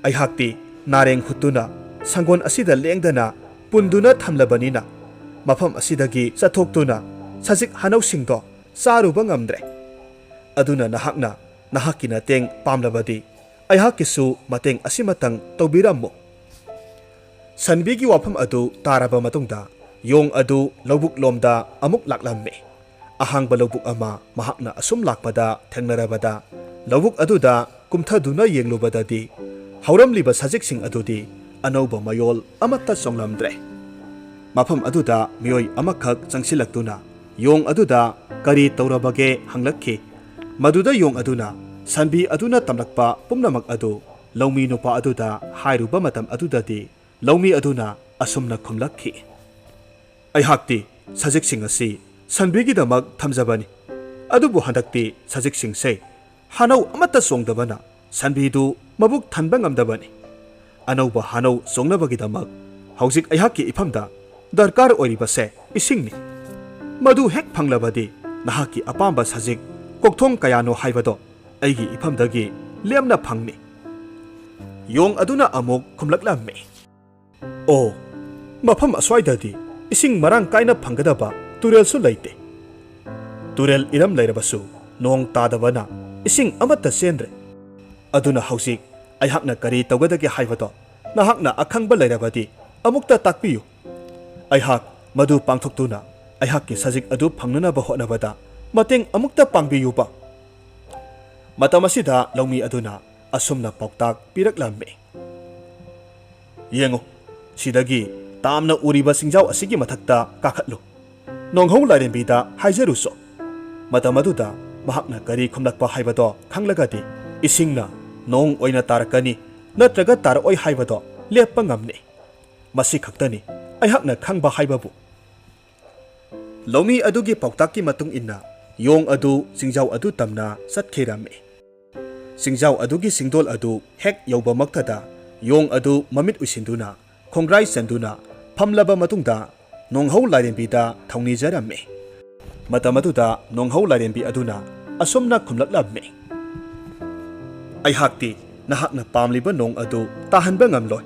ꯑꯩꯍꯥꯛꯇꯤ ꯅꯥꯔꯦꯡ ꯍꯨꯠꯇꯨꯅ ꯁꯪꯒꯣꯜ ꯑꯁꯤꯗ ꯂꯦꯡꯗꯅ ꯄꯨꯟꯗꯨꯅ ꯊꯝꯂꯕꯅꯤꯅ, ꯃꯐꯝ ꯑꯁꯤꯗꯒꯤ ꯆꯠꯊꯣꯛꯇꯨꯅ ꯁꯖꯤꯛ ꯍꯅꯧꯁꯤꯡꯗꯣ ꯆꯥꯔꯨꯕ ꯉꯝꯗ꯭ꯔꯦ꯫ ꯑꯗꯨꯅ ꯅꯍꯥꯛꯅ ꯅꯍꯥꯛꯀꯤ ꯃꯇꯦꯡ ꯄꯥꯝꯂꯕꯗꯤ ꯑꯩꯍꯥꯛꯀꯤꯁꯨ ꯃꯇꯦꯡ ꯑꯁꯤꯃꯇꯪ ꯇꯧꯕꯤꯔꯝꯃꯨ꯫" ꯁꯟꯕꯤꯒꯤ ꯋꯥꯐꯝ ꯑꯗꯨ ꯇꯥꯔꯕ ꯃꯇꯨꯡꯗ ꯌꯣꯡ ꯑꯗꯨ ꯂꯧꯕꯨꯛ ꯂꯣꯝꯗ ꯑꯃꯨꯛ ꯂꯥꯛꯂꯝꯃꯤ꯫ ꯑꯍꯥꯡꯕ ꯂꯧꯕꯨꯛ ꯑꯃ ꯃꯍꯥꯛꯅ ꯑꯁꯨꯝ ꯂꯥꯛꯄꯗ ꯊꯦꯡꯅꯔꯕꯗ, ꯂꯧꯕꯨꯛ ꯑꯗꯨꯗ ꯀꯨꯝꯊꯗꯨꯅ ꯌꯦꯡꯂꯨꯕꯗꯗꯤ, ꯍꯧꯔꯝꯂꯤꯕ ꯁꯖꯤꯛꯁꯤꯡ ꯑꯗꯨꯗꯤ ꯑꯅꯧꯕ ꯃꯌꯣꯜ ꯑꯃꯠꯇ ꯆꯣꯡꯂꯝꯗ꯭ꯔꯦ꯫ ꯃꯐꯝ ꯑꯗꯨꯗ ꯃꯤꯑꯣꯏ ꯑꯃꯈꯛ ꯆꯪꯁꯤꯜꯂꯛꯇꯨꯅ ꯌꯣꯡ ꯑꯗꯨꯗ ꯀꯔꯤ ꯇꯧꯔꯕꯒꯦ ꯍꯪꯂꯛꯈꯤ꯫ ꯃꯗꯨꯗ ꯌꯣꯡ ꯑꯗꯨꯅ ꯁꯟꯕꯤ ꯑꯗꯨꯅ ꯇꯝꯂꯛꯄ ꯄꯨꯝꯅꯃꯛ ꯑꯗꯨ ꯂꯧꯃꯤ ꯅꯨꯄꯥ ꯑꯗꯨꯗ ꯍꯥꯏꯔꯨꯕ ꯃꯇꯝ ꯑꯗꯨꯗꯗꯤ, ꯂꯧꯃꯤ ꯑꯗꯨꯅ ꯑꯁꯨꯝꯅ ꯈꯨꯝꯂꯛꯈꯤ, "ꯑꯩꯍꯥꯛꯇꯤ ꯁꯖꯤꯛꯁꯤꯡ ꯑꯁꯤ ꯁꯟꯕꯤꯒꯤꯗꯃꯛ ꯊꯝꯖꯕꯅꯤ, ꯑꯗꯨꯕꯨ ꯍꯟꯗꯛꯇꯤ ꯁꯖꯤꯛꯁꯤꯡꯁꯦ ꯍꯅꯧ ꯑꯃꯠꯇ ꯆꯣꯡꯗꯕꯅ ꯁꯟꯕꯤꯗꯨ ꯃꯕꯨꯛ ꯊꯟꯕ ꯉꯝꯗꯕꯅꯤ꯫ ꯑꯅꯧꯕ ꯍꯅꯧ ꯆꯣꯡꯅꯕꯒꯤꯗꯃꯛ ꯍꯧꯖꯤꯛ ꯑꯩꯍꯥꯛꯀꯤ ꯏꯐꯝꯗ ꯗꯔꯀꯥꯔ ꯑꯣꯏꯔꯤꯕꯁꯦ ꯏꯁꯤꯡꯅꯤ꯫ ꯃꯗꯨ ꯍꯦꯛ ꯐꯪꯂꯕꯗꯤ ꯅꯍꯥꯛꯀꯤ ꯑꯄꯥꯝꯕ ꯁꯖꯤꯛ ꯀꯣꯛꯊꯣꯡ ꯀꯌꯥꯅꯣ ꯍꯥꯏꯕꯗꯣ ꯑꯩꯒꯤ ꯏꯐꯝꯗꯒꯤ ꯂꯦꯝꯅ ꯐꯪꯅꯤ꯫" ꯌꯣꯡ ꯑꯗꯨꯅ ꯑꯃꯨꯛ ꯈꯨꯝꯂꯛꯂꯝꯃꯤ, "ꯑꯣ, ꯃꯐꯝ ꯑꯁ꯭ꯋꯥꯏꯗꯗꯤ ꯏꯁꯤꯡ ꯃꯔꯥꯡ ꯀꯥꯏꯅ ꯐꯪꯒꯗꯕ ꯇꯨꯔꯦꯜꯁꯨ ꯂꯩꯇꯦ꯫ ꯇꯨꯔꯦꯜ ꯏꯔꯝ ꯂꯩꯔꯕꯁꯨ ꯅꯣꯡ ꯇꯥꯗꯕꯅ ꯏꯁꯤꯡ ꯑꯃꯠꯇ ꯆꯦꯟꯗ꯭ꯔꯦ꯫ ꯑꯗꯨꯅ ꯍꯧꯖꯤꯛ ꯑꯩꯍꯥꯛꯅ ꯀꯔꯤ ꯇꯧꯒꯗꯒꯦ ꯍꯥꯏꯕꯗꯣ ꯅꯍꯥꯛꯅ ꯑꯈꯪꯕ ꯂꯩꯔꯕꯗꯤ ꯑꯃꯨꯛꯇ ꯇꯥꯛꯄꯤꯌꯨ꯫ ꯑꯩꯍꯥꯛ ꯃꯗꯨ ꯄꯥꯡꯊꯣꯛꯇꯨꯅ ꯑꯩꯍꯥꯛꯀꯤ ꯁꯖꯤꯛ ꯑꯗꯨ ꯐꯪꯅꯅꯕ ꯍꯣꯠꯅꯕꯗ ꯃꯇꯦꯡ ꯑꯃꯨꯛꯇ ꯄꯥꯡꯕꯤꯌꯨꯕ꯫" ꯃꯇꯝ ꯑꯁꯤꯗ ꯂꯧꯃꯤ ꯑꯗꯨꯅ ꯑꯁꯨꯝꯅ ꯄꯥꯎꯇꯥꯛ ꯄꯤꯔꯛꯂꯝꯃꯤ, "ꯌꯦꯡꯉꯨ, ꯁꯤꯗꯒꯤ ꯇꯥꯝꯅ ꯎꯔꯤꯕ ꯆꯤꯡꯖꯥꯎ ꯑꯁꯤꯒꯤ ꯃꯊꯛꯇ ꯀꯥꯈꯠꯂꯨ꯫ ꯅꯣꯡꯍꯧ ꯂꯥꯏꯔꯦꯝꯕꯤꯗ ꯍꯥꯏꯖꯔꯨꯆꯣ꯫ ꯃꯇꯝ ꯑꯗꯨꯗ ꯃꯍꯥꯛꯅ ꯀꯔꯤ ꯈꯨꯝꯂꯛꯄ ꯍꯥꯏꯕꯗꯣ ꯈꯪꯂꯒꯗꯤ ꯏꯁꯤꯡꯅ ꯅꯣꯡ ꯑꯣꯏꯅ ꯇꯥꯔꯛꯀꯅꯤ ꯅꯠꯇ꯭ꯔꯒ ꯇꯥꯔꯛꯑꯣꯏ ꯍꯥꯏꯕꯗꯣ ꯂꯦꯞꯄ ꯉꯝꯅꯤ꯫ ꯃꯁꯤ ꯈꯛꯇꯅꯤ ꯑꯩꯍꯥꯛꯅ ꯈꯪꯕ ꯍꯥꯏꯕꯕꯨ꯫" ꯂꯧꯃꯤ ꯑꯗꯨꯒꯤ ꯄꯥꯎꯇꯥꯛꯀꯤ ꯃꯇꯨꯡ ꯏꯟꯅ ꯌꯣꯡ ꯑꯗꯨ ꯆꯤꯡꯖꯥꯎ ꯑꯗꯨ ꯇꯝꯅ ꯆꯠꯈꯤꯔꯝꯃꯤ꯫ ꯆꯤꯡꯖꯥꯎ ꯑꯗꯨꯒꯤ ꯆꯤꯡꯗꯣꯜ ꯑꯗꯨ ꯍꯦꯛ ꯌꯧꯕꯃꯛꯇꯗ ꯌꯣꯡ ꯑꯗꯨ ꯃꯃꯤꯠ ꯎꯏꯁꯤꯟꯗꯨꯅ ꯈꯣꯡꯒ꯭ꯔꯥꯏ ꯆꯟꯗꯨꯅ ꯐꯝꯂꯕ ꯃꯇꯨꯡꯗ, ꯅꯣꯡꯍꯧ ꯂꯥꯏꯔꯦꯝꯕꯤꯗ ꯊꯧꯅꯤꯖꯔꯝꯃꯤ꯫ ꯃꯇꯝ ꯑꯗꯨꯗ ꯅꯣꯡꯍꯧ ꯂꯥꯏꯔꯦꯝꯕꯤ ꯑꯗꯨꯅ ꯑꯁꯨꯝꯅ ꯈꯨꯝꯂꯛꯂꯝꯃꯤ, "ꯑꯩꯍꯥꯛꯇꯤ ꯅꯍꯥꯛꯅ ꯄꯥꯝꯂꯤꯕ ꯅꯣꯡ ꯑꯗꯨ ꯇꯥꯍꯟꯕ ꯉꯝꯂꯣꯏ꯫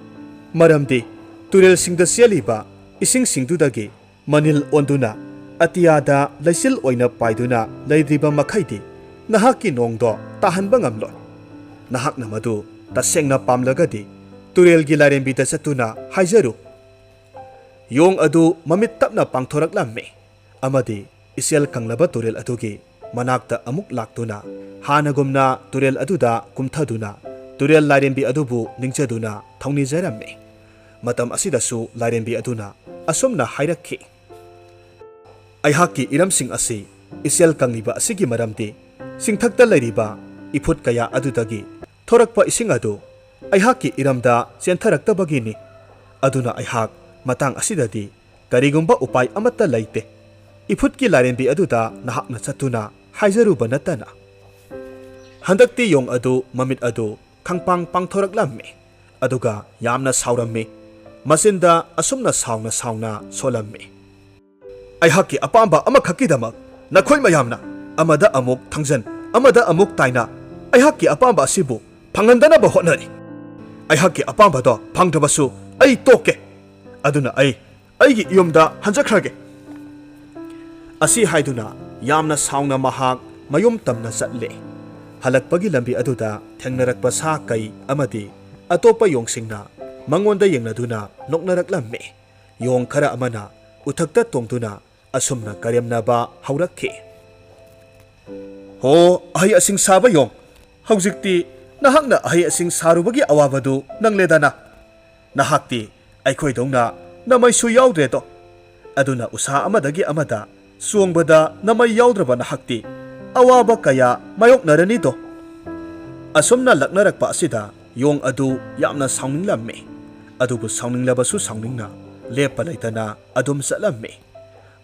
ꯃꯔꯝꯗꯤ ꯇꯨꯔꯦꯜꯁꯤꯡꯗ ꯆꯦꯜꯂꯤꯕ ꯏꯁꯤꯡꯁꯤꯡꯗꯨꯗꯒꯤ ꯃꯅꯤꯜ ꯑꯣꯟꯗꯨꯅ ꯑꯇꯤꯌꯥꯗ ꯂꯩꯆꯤꯜ ꯑꯣꯏꯅ ꯄꯥꯏꯗꯨꯅ ꯂꯩꯔꯤꯕ ꯃꯈꯩꯗꯤ ꯅꯍꯥꯛꯀꯤ ꯅꯣꯡꯗꯣ ꯇꯥꯍꯟꯕ ꯉꯝꯂꯣꯏ꯫ ꯅꯍꯥꯛꯅ ꯃꯗꯨ ꯇꯁꯦꯡꯅ ꯄꯥꯝꯂꯒꯗꯤ ꯇꯨꯔꯦꯜꯒꯤ ꯂꯥꯏꯔꯦꯝꯕꯤꯗ ꯆꯠꯇꯨꯅ ꯍꯥꯏꯖꯔꯨ꯫" ꯌꯣꯡ ꯑꯗꯨ ꯃꯃꯤꯠ ꯇꯞꯅ ꯄꯥꯡꯊꯣꯔꯛꯂꯝꯃꯤ ꯑꯃꯗꯤ ꯏꯆꯦꯜ ꯀꯪꯂꯕ ꯇꯨꯔꯦꯜ ꯑꯗꯨꯒꯤ ꯃꯅꯥꯛꯇ ꯑꯃꯨꯛ ꯂꯥꯛꯇꯨꯅ ꯍꯥꯟꯅꯒꯨꯝꯅ ꯇꯨꯔꯦꯜ ꯑꯗꯨꯗ ꯀꯨꯝꯊꯗꯨꯅ ꯇꯨꯔꯦꯜ ꯂꯥꯏꯔꯦꯝꯕꯤ ꯑꯗꯨꯕꯨ ꯅꯤꯡꯖꯗꯨꯅ ꯊꯧꯅꯤꯖꯔꯝꯃꯤ꯫ ꯃꯇꯝ ꯑꯁꯤꯗꯁꯨ ꯂꯥꯏꯔꯦꯝꯕꯤ ꯑꯗꯨꯅ ꯑꯁꯨꯝꯅ ꯍꯥꯏꯔꯛꯈꯤ, "ꯑꯩꯍꯥꯛꯀꯤ ꯏꯔꯝꯁꯤꯡ ꯑꯁꯤ ꯏꯆꯦꯜ ꯀꯪꯂꯤꯕ ꯑꯁꯤꯒꯤ ꯃꯔꯝꯗꯤ ꯆꯤꯡꯊꯛꯇ ꯂꯩꯔꯤꯕ ꯏꯐꯨꯠ ꯀꯌꯥ ꯑꯗꯨꯗꯒꯤ ꯊꯣꯔꯛꯄ ꯏꯁꯤꯡ ꯑꯗꯨ ꯑꯩꯍꯥꯛꯀꯤ ꯏꯔꯝꯗ ꯆꯦꯟꯊꯔꯛꯇꯕꯒꯤꯅꯤ꯫ ꯑꯗꯨꯅ ꯑꯩꯍꯥꯛ ꯃꯇꯥꯡ ꯑꯁꯤꯗꯗꯤ ꯀꯔꯤꯒꯨꯝꯕ ꯎꯄꯥꯏ ꯑꯃꯠꯇ ꯂꯩꯇꯦ꯫ ꯏꯐꯨꯠꯀꯤ ꯂꯥꯏꯔꯦꯝꯕꯤ ꯑꯗꯨꯗ ꯅꯍꯥꯛꯅ ꯆꯠꯇꯨꯅ ꯍꯥꯏꯖꯔꯨꯕ ꯅꯠꯇꯅ꯫" ꯍꯟꯗꯛꯇꯤ ꯌꯣꯡ ꯑꯗꯨ ꯃꯃꯤꯠ ꯑꯗꯨ ꯈꯪꯄꯥꯡ ꯄꯥꯡꯊꯣꯔꯛꯂꯝꯃꯤ꯫ ꯑꯗꯨꯒ ꯌꯥꯝꯅ ꯁꯥꯎꯔꯝꯃꯤ꯫ ꯃꯆꯤꯟꯗ ꯑꯁꯨꯝꯅ ꯁꯥꯎꯅ ꯁꯥꯎꯅ ꯁꯣꯜꯂꯝꯃꯤ, "ꯑꯩꯍꯥꯛꯀꯤ ꯑꯄꯥꯝꯕ ꯑꯃꯈꯛꯀꯤꯗꯃꯛ ꯅꯈꯣꯏ ꯃꯌꯥꯝꯅ ꯑꯃꯗ ꯑꯃꯨꯛ ꯊꯪꯖꯟ, ꯑꯃꯗ ꯑꯃꯨꯛ ꯇꯥꯏꯅ, ꯑꯩꯍꯥꯛꯀꯤ ꯑꯄꯥꯝꯕ ꯑꯁꯤꯕꯨ ꯐꯪꯍꯟꯗꯅꯕ ꯍꯣꯠꯅꯔꯤ꯫ ꯑꯩꯍꯥꯛꯀꯤ ꯑꯄꯥꯝꯕꯗꯣ ꯐꯪꯗ꯭ꯔꯕꯁꯨ ꯑꯩ ꯇꯣꯛꯀꯦ꯫ ꯑꯗꯨꯅ ꯑꯩ ꯑꯩꯒꯤ ꯌꯨꯝꯗ ꯍꯟꯖꯈ꯭ꯔꯒꯦ꯫" ꯑꯁꯤ ꯍꯥꯏꯗꯨꯅ ꯌꯥꯝꯅ ꯁꯥꯎꯅ ꯃꯍꯥꯛ ꯃꯌꯨꯝ ꯇꯝꯅ ꯆꯠꯂꯦ꯫ ꯍꯜꯂꯛꯄꯒꯤ ꯂꯝꯕꯤ ꯑꯗꯨꯗ ꯊꯦꯡꯅꯔꯛꯄ ꯁꯥ ꯀꯩ ꯑꯃꯗꯤ ꯑꯇꯣꯞꯄ ꯌꯣꯡꯁꯤꯡꯅ ꯃꯉꯣꯟꯗ ꯌꯦꯡꯅꯗꯨꯅ ꯅꯣꯛꯅꯔꯛꯂꯝꯃꯤ꯫ ꯌꯣꯡ ꯈꯔ ꯑꯃꯅ ꯎꯊꯛꯇ ꯇꯣꯡꯗꯨꯅ ꯑꯁꯨꯝꯅ ꯀꯔꯦꯝꯅꯕ ꯍꯧꯔꯛꯈꯤ, "ꯍꯣ, ꯑꯍꯩ ꯑꯁꯤꯡ ꯁꯥꯕ ꯌꯣꯡ, ꯍꯧꯖꯤꯛꯇꯤ ꯅꯍꯥꯛꯅ ꯑꯍꯩ ꯑꯁꯤꯡ ꯁꯥꯔꯨꯕꯒꯤ ꯑꯋꯥꯕꯗꯨ ꯅꯪꯂꯦꯗꯅ꯫ ꯅꯍꯥꯛꯇꯤ ꯑꯩꯈꯣꯏꯗꯧꯅ ꯅꯃꯩꯁꯨ ꯌꯥꯎꯗ꯭ꯔꯦꯗꯣ꯫ ꯑꯗꯨꯅ ꯎꯁꯥ ꯑꯃꯗꯒꯤ ꯑꯃꯗ ꯆꯣꯡꯕꯗ ꯅꯃꯩ ꯌꯥꯎꯗ꯭ꯔꯕ ꯅꯍꯥꯛꯇꯤ ꯑꯋꯥꯕ ꯀꯌꯥ ꯃꯥꯌꯣꯛꯅꯔꯅꯤꯗꯣ꯫" ꯑꯁꯨꯝꯅ ꯂꯛꯅꯔꯛꯄ ꯑꯁꯤꯗ ꯌꯣꯡ ꯑꯗꯨ ꯌꯥꯝꯅ ꯁꯥꯎꯅꯤꯡꯂꯝꯃꯤ꯫ ꯑꯗꯨꯕꯨ ꯁꯥꯎꯅꯤꯡꯂꯕꯁꯨ ꯁꯥꯎꯅꯤꯡꯅ ꯂꯦꯞꯄ ꯂꯩꯇꯅ ꯑꯗꯨꯝ ꯆꯠꯂꯝꯃꯤ꯫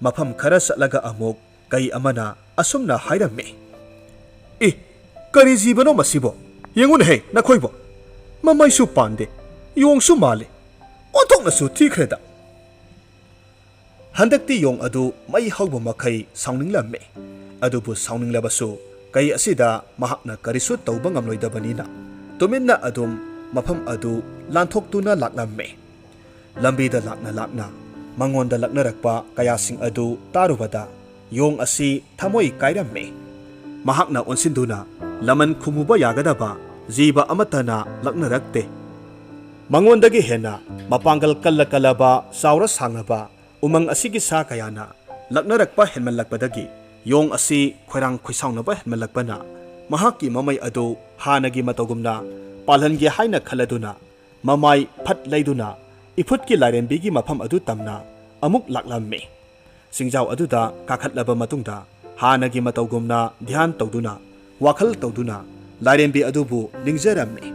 ꯃꯐꯝ ꯈꯔ ꯆꯠꯂꯒ ꯑꯃꯨꯛ ꯀꯩ ꯑꯃꯅ ꯑꯁꯨꯝꯅ ꯍꯥꯏꯔꯝꯃꯤ, "ꯏ, ꯀꯔꯤ ꯖꯤꯕꯅꯣ ꯃꯁꯤꯕꯣ? ꯌꯦꯡꯉꯨꯅꯦꯍꯦ ꯅꯈꯣꯏꯕꯣ꯫ ꯃꯃꯩꯁꯨ ꯄꯥꯟꯗꯦ, ꯌꯣꯡꯁꯨ ꯃꯥꯜꯂꯤ, ꯑꯣꯟꯊꯣꯛꯅꯁꯨ ꯊꯤꯈ꯭ꯔꯦꯗ꯫" ꯍꯟꯗꯛꯇꯤ ꯌꯣꯡ ꯑꯗꯨ ꯃꯩ ꯍꯧꯕ ꯃꯈꯩ ꯁꯥꯎꯅꯤꯡꯂꯝꯃꯤ꯫ ꯑꯗꯨꯕꯨ ꯁꯥꯎꯅꯤꯡꯂꯕꯁꯨ ꯀꯩ ꯑꯁꯤꯗ ꯃꯍꯥꯛꯅ ꯀꯔꯤꯁꯨ ꯇꯧꯕ ꯉꯝꯂꯣꯏꯗꯕꯅꯤꯅ ꯇꯨꯃꯤꯟꯅ ꯑꯗꯨꯝ ꯃꯐꯝ ꯑꯗꯨ ꯂꯥꯟꯊꯣꯛꯇꯨꯅ ꯂꯥꯛꯂꯝꯃꯤ꯫ ꯂꯝꯕꯤꯗ ꯂꯥꯛꯅ ꯂꯥꯛꯅ ꯃꯉꯣꯟꯗ ꯂꯛꯅꯔꯛꯄ ꯀꯌꯥꯁꯤꯡ ꯑꯗꯨ ꯇꯥꯔꯨꯕꯗ ꯌꯣꯡ ꯑꯁꯤ ꯊꯃꯣꯏ ꯀꯥꯏꯔꯝꯃꯤ꯫ ꯃꯍꯥꯛꯅ ꯑꯣꯟꯁꯤꯟꯗꯨꯅ ꯂꯃꯟ ꯈꯨꯝꯃꯨꯕ ꯌꯥꯒꯗꯕ ꯖꯤꯕ ꯑꯃꯠꯇꯅ ꯂꯛꯅꯔꯛꯇꯦ꯫ ꯃꯉꯣꯟꯗꯒꯤ ꯍꯦꯟꯅ ꯃꯄꯥꯡꯒꯜ ꯀꯜꯂ ꯀꯜꯂꯕ ꯆꯥꯎꯔ ꯁꯥꯡꯂꯕ ꯎꯃꯪ ꯑꯁꯤꯒꯤ ꯁꯥ ꯀꯌꯥꯅ ꯂꯛꯅꯔꯛꯄ ꯍꯦꯟꯃꯜꯂꯛꯄꯗꯒꯤ ꯌꯣꯡ ꯑꯁꯤ ꯈꯣꯏꯔꯥꯡ ꯈꯣꯏꯁꯥꯎꯅꯕ ꯍꯦꯟꯃꯜꯂꯛꯄꯅ ꯃꯍꯥꯛꯀꯤ ꯃꯃꯩ ꯑꯗꯨ ꯍꯥꯟꯅꯒꯤ ꯃꯇꯧꯒꯨꯝꯅ ꯄꯥꯜꯍꯟꯒꯦ ꯍꯥꯏꯅ ꯈꯜꯂꯗꯨꯅ ꯃꯃꯥꯏ ꯐꯠ ꯂꯩꯗꯨꯅ ꯏꯐꯨꯠꯀꯤ ꯂꯥꯏꯔꯦꯝꯕꯤꯒꯤ ꯃꯐꯝ ꯑꯗꯨ ꯇꯝꯅ ꯑꯃꯨꯛ ꯂꯥꯛꯂꯝꯃꯤ꯫ ꯆꯤꯡꯖꯥꯎ ꯑꯗꯨꯗ ꯀꯥꯈꯠꯂꯕ ꯃꯇꯨꯡꯗ ꯍꯥꯟꯅꯒꯤ ꯃꯇꯧꯒꯨꯝꯅ ꯙ꯭ꯌꯥꯟ ꯇꯧꯗꯨꯅ ꯋꯥꯈꯜ ꯇꯧꯗꯨꯅ ꯂꯥꯏꯔꯦꯝꯕꯤ ꯑꯗꯨꯕꯨ ꯅꯤꯡꯖꯔꯝꯃꯤ꯫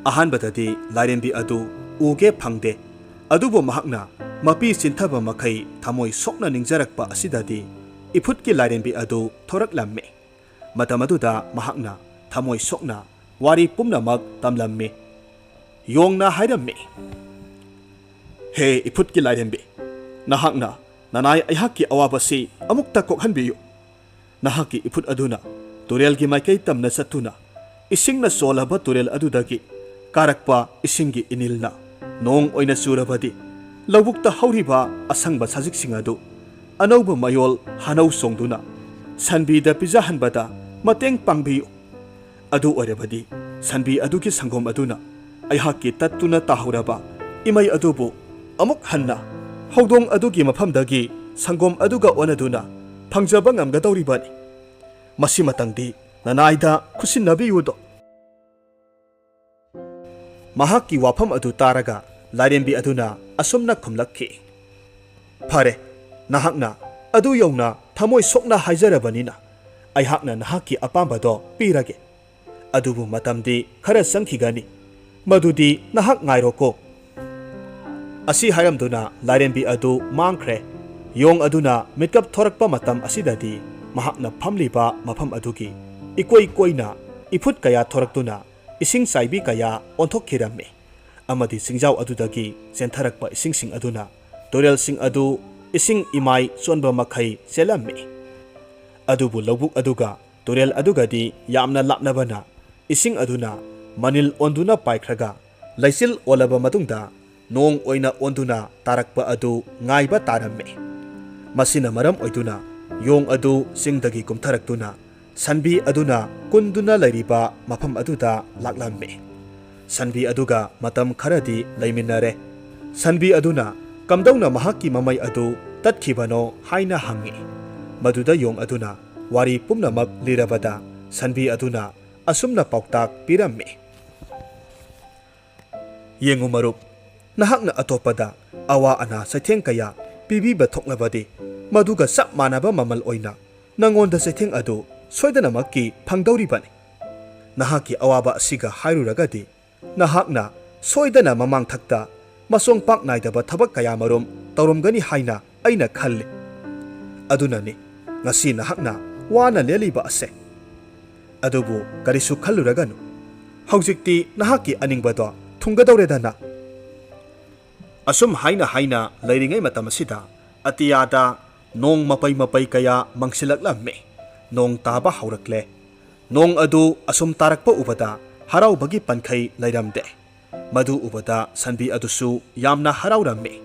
ꯑꯍꯥꯟꯕꯗꯗꯤ ꯂꯥꯏꯔꯦꯝꯕꯤ ꯑꯗꯨ ꯎꯒꯦ ꯐꯪꯗꯦ꯫ ꯑꯗꯨꯕꯨ ꯃꯍꯥꯛꯅ ꯃꯄꯤ ꯆꯤꯟꯊꯕ ꯃꯈꯩ ꯊꯃꯣꯏ ꯁꯣꯛꯅ ꯅꯤꯡꯖꯔꯛꯄ ꯑꯁꯤꯗꯗꯤ ꯏꯐꯨꯠꯀꯤ ꯂꯥꯏꯔꯦꯝꯕꯤ ꯑꯗꯨ ꯊꯣꯔꯛꯂꯝꯃꯤ꯫ ꯃꯇꯝ ꯑꯗꯨꯗ ꯃꯍꯥꯛꯅ ꯊꯃꯣꯏ ꯁꯣꯛꯅ ꯋꯥꯔꯤ ꯄꯨꯝꯅꯃꯛ ꯇꯝꯂꯝꯃꯤ꯫ ꯌꯣꯡꯅ ꯍꯥꯏꯔꯝꯃꯤ, "ꯍꯦ ꯏꯐꯨꯠꯀꯤ ꯂꯥꯏꯔꯦꯝꯕꯤ, ꯅꯍꯥꯛꯅ ꯅꯅꯥꯏ ꯑꯩꯍꯥꯛꯀꯤ ꯑꯋꯥꯕꯁꯤ ꯑꯃꯨꯛꯇ ꯀꯣꯛꯍꯟꯕꯤꯌꯨ꯫ ꯅꯍꯥꯛꯀꯤ ꯏꯐꯨꯠ ꯑꯗꯨꯅ ꯇꯨꯔꯦꯜꯒꯤ ꯃꯥꯏꯀꯩ ꯇꯝꯅ ꯆꯠꯇꯨꯅ ꯏꯁꯤꯡꯅ ꯆꯣꯜꯂꯕ ꯇꯨꯔꯦꯜ ꯑꯗꯨꯗꯒꯤ ꯀꯥꯔꯛꯄ ꯏꯁꯤꯡꯒꯤ ꯏꯅꯤꯜꯅ ꯅꯣꯡ ꯑꯣꯏꯅ ꯆꯨꯔꯕꯗꯤ ꯂꯧꯕꯨꯛꯇ ꯍꯧꯔꯤꯕ ꯑꯁꯪꯕ ꯁꯖꯤꯛꯁꯤꯡ ꯑꯗꯨ ꯑꯅꯧꯕ ꯃꯌꯣꯜ ꯍꯥꯅꯧ ꯆꯣꯡꯗꯨꯅ ꯁꯟꯕꯤꯗ ꯄꯤꯖꯍꯟꯕꯗ ꯃꯇꯦꯡ ꯄꯥꯡꯕꯤꯌꯨ꯫ ꯑꯗꯨ ꯑꯣꯏꯔꯕꯗꯤ ꯁꯟꯕꯤ ꯑꯗꯨꯒꯤ ꯁꯪꯒꯣꯝ ꯑꯗꯨꯅ ꯑꯩꯍꯥꯛꯀꯤ ꯇꯠꯇꯨꯅ ꯇꯥꯍꯧꯔꯕ ꯏꯃꯩ ꯑꯗꯨꯕꯨ ꯑꯃꯨꯛ ꯍꯟꯅ ꯍꯧꯗꯣꯡ ꯑꯗꯨꯒꯤ ꯃꯐꯝꯗꯒꯤ ꯁꯪꯒꯣꯝ ꯑꯗꯨꯒ ꯑꯣꯟꯅꯗꯨꯅ ꯐꯪꯖꯕ ꯉꯝꯒꯗꯧꯔꯤꯕꯅꯤ꯫ ꯃꯁꯤꯃꯇꯪꯗꯤ ꯅꯅꯥꯏꯗ ꯈꯨꯠꯁꯤꯟꯅꯕꯤꯌꯨꯗꯣ꯫" ꯃꯍꯥꯛꯀꯤ ꯋꯥꯐꯝ ꯑꯗꯨ ꯇꯥꯔꯒ ꯂꯥꯏꯔꯦꯝꯕꯤ ꯑꯗꯨꯅ ꯑꯁꯨꯝꯅ ꯈꯨꯝꯂꯛꯈꯤ, "ꯐꯔꯦ, ꯅꯍꯥꯛꯅ ꯑꯗꯨ ꯌꯧꯅ ꯊꯃꯣꯏ ꯁꯣꯛꯅ ꯍꯥꯏꯖꯔꯕꯅꯤꯅ ꯑꯩꯍꯥꯛꯅ ꯅꯍꯥꯛꯀꯤ ꯑꯄꯥꯝꯕꯗꯣ ꯄꯤꯔꯒꯦ꯫ ꯑꯗꯨꯕꯨ ꯃꯇꯝꯗꯤ ꯈꯔ ꯆꯪꯈꯤꯒꯅꯤ꯫ ꯃꯗꯨꯗꯤ ꯅꯍꯥꯛ ꯉꯥꯏꯔꯣꯀꯣ꯫" ꯑꯁꯤ ꯍꯥꯏꯔꯝꯗꯨꯅ ꯂꯥꯏꯔꯦꯝꯕꯤ ꯑꯗꯨ ꯃꯥꯡꯈ꯭ꯔꯦ꯫ ꯌꯣꯡ ꯑꯗꯨꯅ ꯃꯤꯠꯀꯞ ꯊꯣꯔꯛꯄ ꯃꯇꯝ ꯑꯁꯤꯗꯗꯤ ꯃꯍꯥꯛꯅ ꯐꯝꯂꯤꯕ ꯃꯐꯝ ꯑꯗꯨꯒꯤ ꯏꯀꯣꯏ ꯀꯣꯏꯅ ꯏꯐꯨꯠ ꯀꯌꯥ ꯊꯣꯔꯛꯇꯨꯅ ꯏꯁꯤꯡ ꯆꯥꯏꯕꯤ ꯀꯌꯥ ꯑꯣꯟꯊꯣꯛꯈꯤꯔꯝꯃꯤ꯫ ꯑꯃꯗꯤ ꯆꯤꯡꯖꯥꯎ ꯑꯗꯨꯗꯒꯤ ꯆꯦꯟꯊꯔꯛꯄ ꯏꯁꯤꯡꯁꯤꯡ ꯑꯗꯨꯅ ꯇꯨꯔꯦꯜꯁꯤꯡ ꯑꯗꯨ ꯏꯁꯤꯡ ꯏꯃꯥꯏ ꯆꯣꯟꯕ ꯃꯈꯩ ꯆꯦꯜꯂꯝꯃꯤ꯫ ꯑꯗꯨꯕꯨ ꯂꯧꯕꯨꯛ ꯑꯗꯨꯒ ꯇꯨꯔꯦꯜ ꯑꯗꯨꯒꯗꯤ ꯌꯥꯝꯅ ꯂꯥꯞꯅꯕꯅ, ꯏꯁꯤꯡ ꯑꯗꯨꯅ ꯃꯅꯤꯜ ꯑꯣꯟꯗꯨꯅ ꯄꯥꯏꯈ꯭ꯔꯒ, ꯂꯩꯆꯤꯜ ꯑꯣꯜꯂꯕ ꯃꯇꯨꯡꯗ ꯅꯣꯡ ꯑꯣꯏꯅ ꯑꯣꯟꯗꯨꯅ ꯇꯥꯔꯛꯄ ꯑꯗꯨ ꯉꯥꯏꯕ ꯇꯥꯔꯝꯃꯤ꯫ ꯃꯁꯤꯅ ꯃꯔꯝ ꯑꯣꯏꯗꯨꯅ ꯌꯣꯡ ꯑꯗꯨ ꯆꯤꯡꯗꯒꯤ ꯀꯨꯝꯊꯔꯛꯇꯨꯅ ꯁꯟꯕꯤ ꯑꯗꯨꯅ ꯀꯨꯟꯗꯨꯅ ꯂꯩꯔꯤꯕ ꯃꯐꯝ ꯑꯗꯨꯗ ꯂꯥꯛꯂꯝꯃꯤ꯫ ꯁꯟꯕꯤ ꯑꯗꯨꯒ ꯃꯇꯝ ꯈꯔꯗꯤ ꯂꯩꯃꯤꯟꯅꯔꯦ꯫ ꯁꯟꯕꯤ ꯑꯗꯨꯅ ꯀꯝꯗꯧꯅ ꯃꯍꯥꯛꯀꯤ ꯃꯃꯩ ꯑꯗꯨ ꯇꯠꯈꯤꯕꯅꯣ ꯍꯥꯏꯅ ꯍꯪꯉꯤ꯫ ꯃꯗꯨꯗ ꯌꯣꯡ ꯑꯗꯨꯅ ꯋꯥꯔꯤ ꯄꯨꯝꯅꯃꯛ ꯂꯤꯔꯕꯗ, ꯁꯟꯕꯤ ꯑꯗꯨꯅ ꯑꯁꯨꯝꯅ ꯄꯥꯎꯇꯥꯛ ꯄꯤꯔꯝꯃꯤ꯫ ꯌꯦꯡꯉꯨ ꯃꯔꯨꯞ, ꯅꯍꯥꯛꯅ ꯑꯇꯣꯞꯄꯗ ꯑꯋꯥ ꯑꯅꯥ ꯆꯩꯊꯦꯡ ꯀꯌꯥ ꯄꯤꯕꯤꯕ ꯊꯣꯛꯂꯕꯗꯤ, ꯃꯗꯨꯒ ꯆꯞ ꯃꯥꯟꯅꯕ ꯃꯃꯜ ꯑꯣꯏꯅ ꯅꯉꯣꯟꯗ ꯆꯩꯊꯦꯡ ꯑꯗꯨ ꯁꯣꯏꯗꯅꯃꯛꯀꯤ ꯐꯪꯗꯧꯔꯤꯕꯅꯤ꯫ ꯅꯍꯥꯛꯀꯤ ꯑꯋꯥꯕ ꯑꯁꯤꯒ ꯍꯥꯏꯔꯨꯔꯒꯗꯤ, ꯅꯍꯥꯛꯅ ꯁꯣꯏꯗꯅ ꯃꯃꯥꯡꯊꯛꯇ ꯃꯁꯣꯡ ꯄꯥꯛ ꯅꯥꯏꯗꯕ ꯊꯕꯛ ꯀꯌꯥꯃꯔꯨꯝ ꯇꯧꯔꯝꯒꯅꯤ ꯍꯥꯏꯅ ꯑꯩꯅ ꯈꯜꯂꯤ꯫ ꯑꯗꯨꯅꯅꯤ ꯉꯁꯤ ꯅꯍꯥꯛꯅ ꯋꯥꯅ ꯂꯦꯜꯂꯤꯕ ꯑꯁꯦ꯫ ꯑꯗꯨꯕꯨ ꯀꯔꯤꯁꯨ ꯈꯜꯂꯨꯔꯒꯅꯨ꯫ ꯍꯧꯖꯤꯛꯇꯤ ꯅꯍꯥꯛꯀꯤ ꯑꯅꯤꯡꯕꯗꯣ ꯊꯨꯡꯒꯗꯧꯔꯦꯗꯅ꯫ ꯑꯁꯨꯝ ꯍꯥꯏꯅ ꯍꯥꯏꯅ ꯂꯩꯔꯤꯉꯩ ꯃꯇꯝ ꯑꯁꯤꯗ ꯑꯇꯤꯌꯥꯗ ꯅꯣꯡ ꯃꯄꯩ ꯃꯄꯩ ꯀꯌꯥ ꯃꯪꯁꯤꯜꯂꯛꯂꯝꯃꯤ꯫ ꯅꯣꯡ ꯇꯥꯕ ꯍꯧꯔꯛꯂꯦ꯫ ꯅꯣꯡ ꯑꯗꯨ ꯑꯁꯨꯝ ꯇꯥꯔꯛꯄ ꯎꯕꯗ ꯍꯔꯥꯎꯕꯒꯤ ꯄꯟꯈꯩ ꯂꯩꯔꯝꯗꯦ꯫ ꯃꯗꯨ ꯎꯕꯗ ꯁꯟꯕꯤ ꯑꯗꯨꯁꯨ ꯌꯥꯝꯅ ꯍꯔꯥꯎꯔꯝꯃꯤ꯫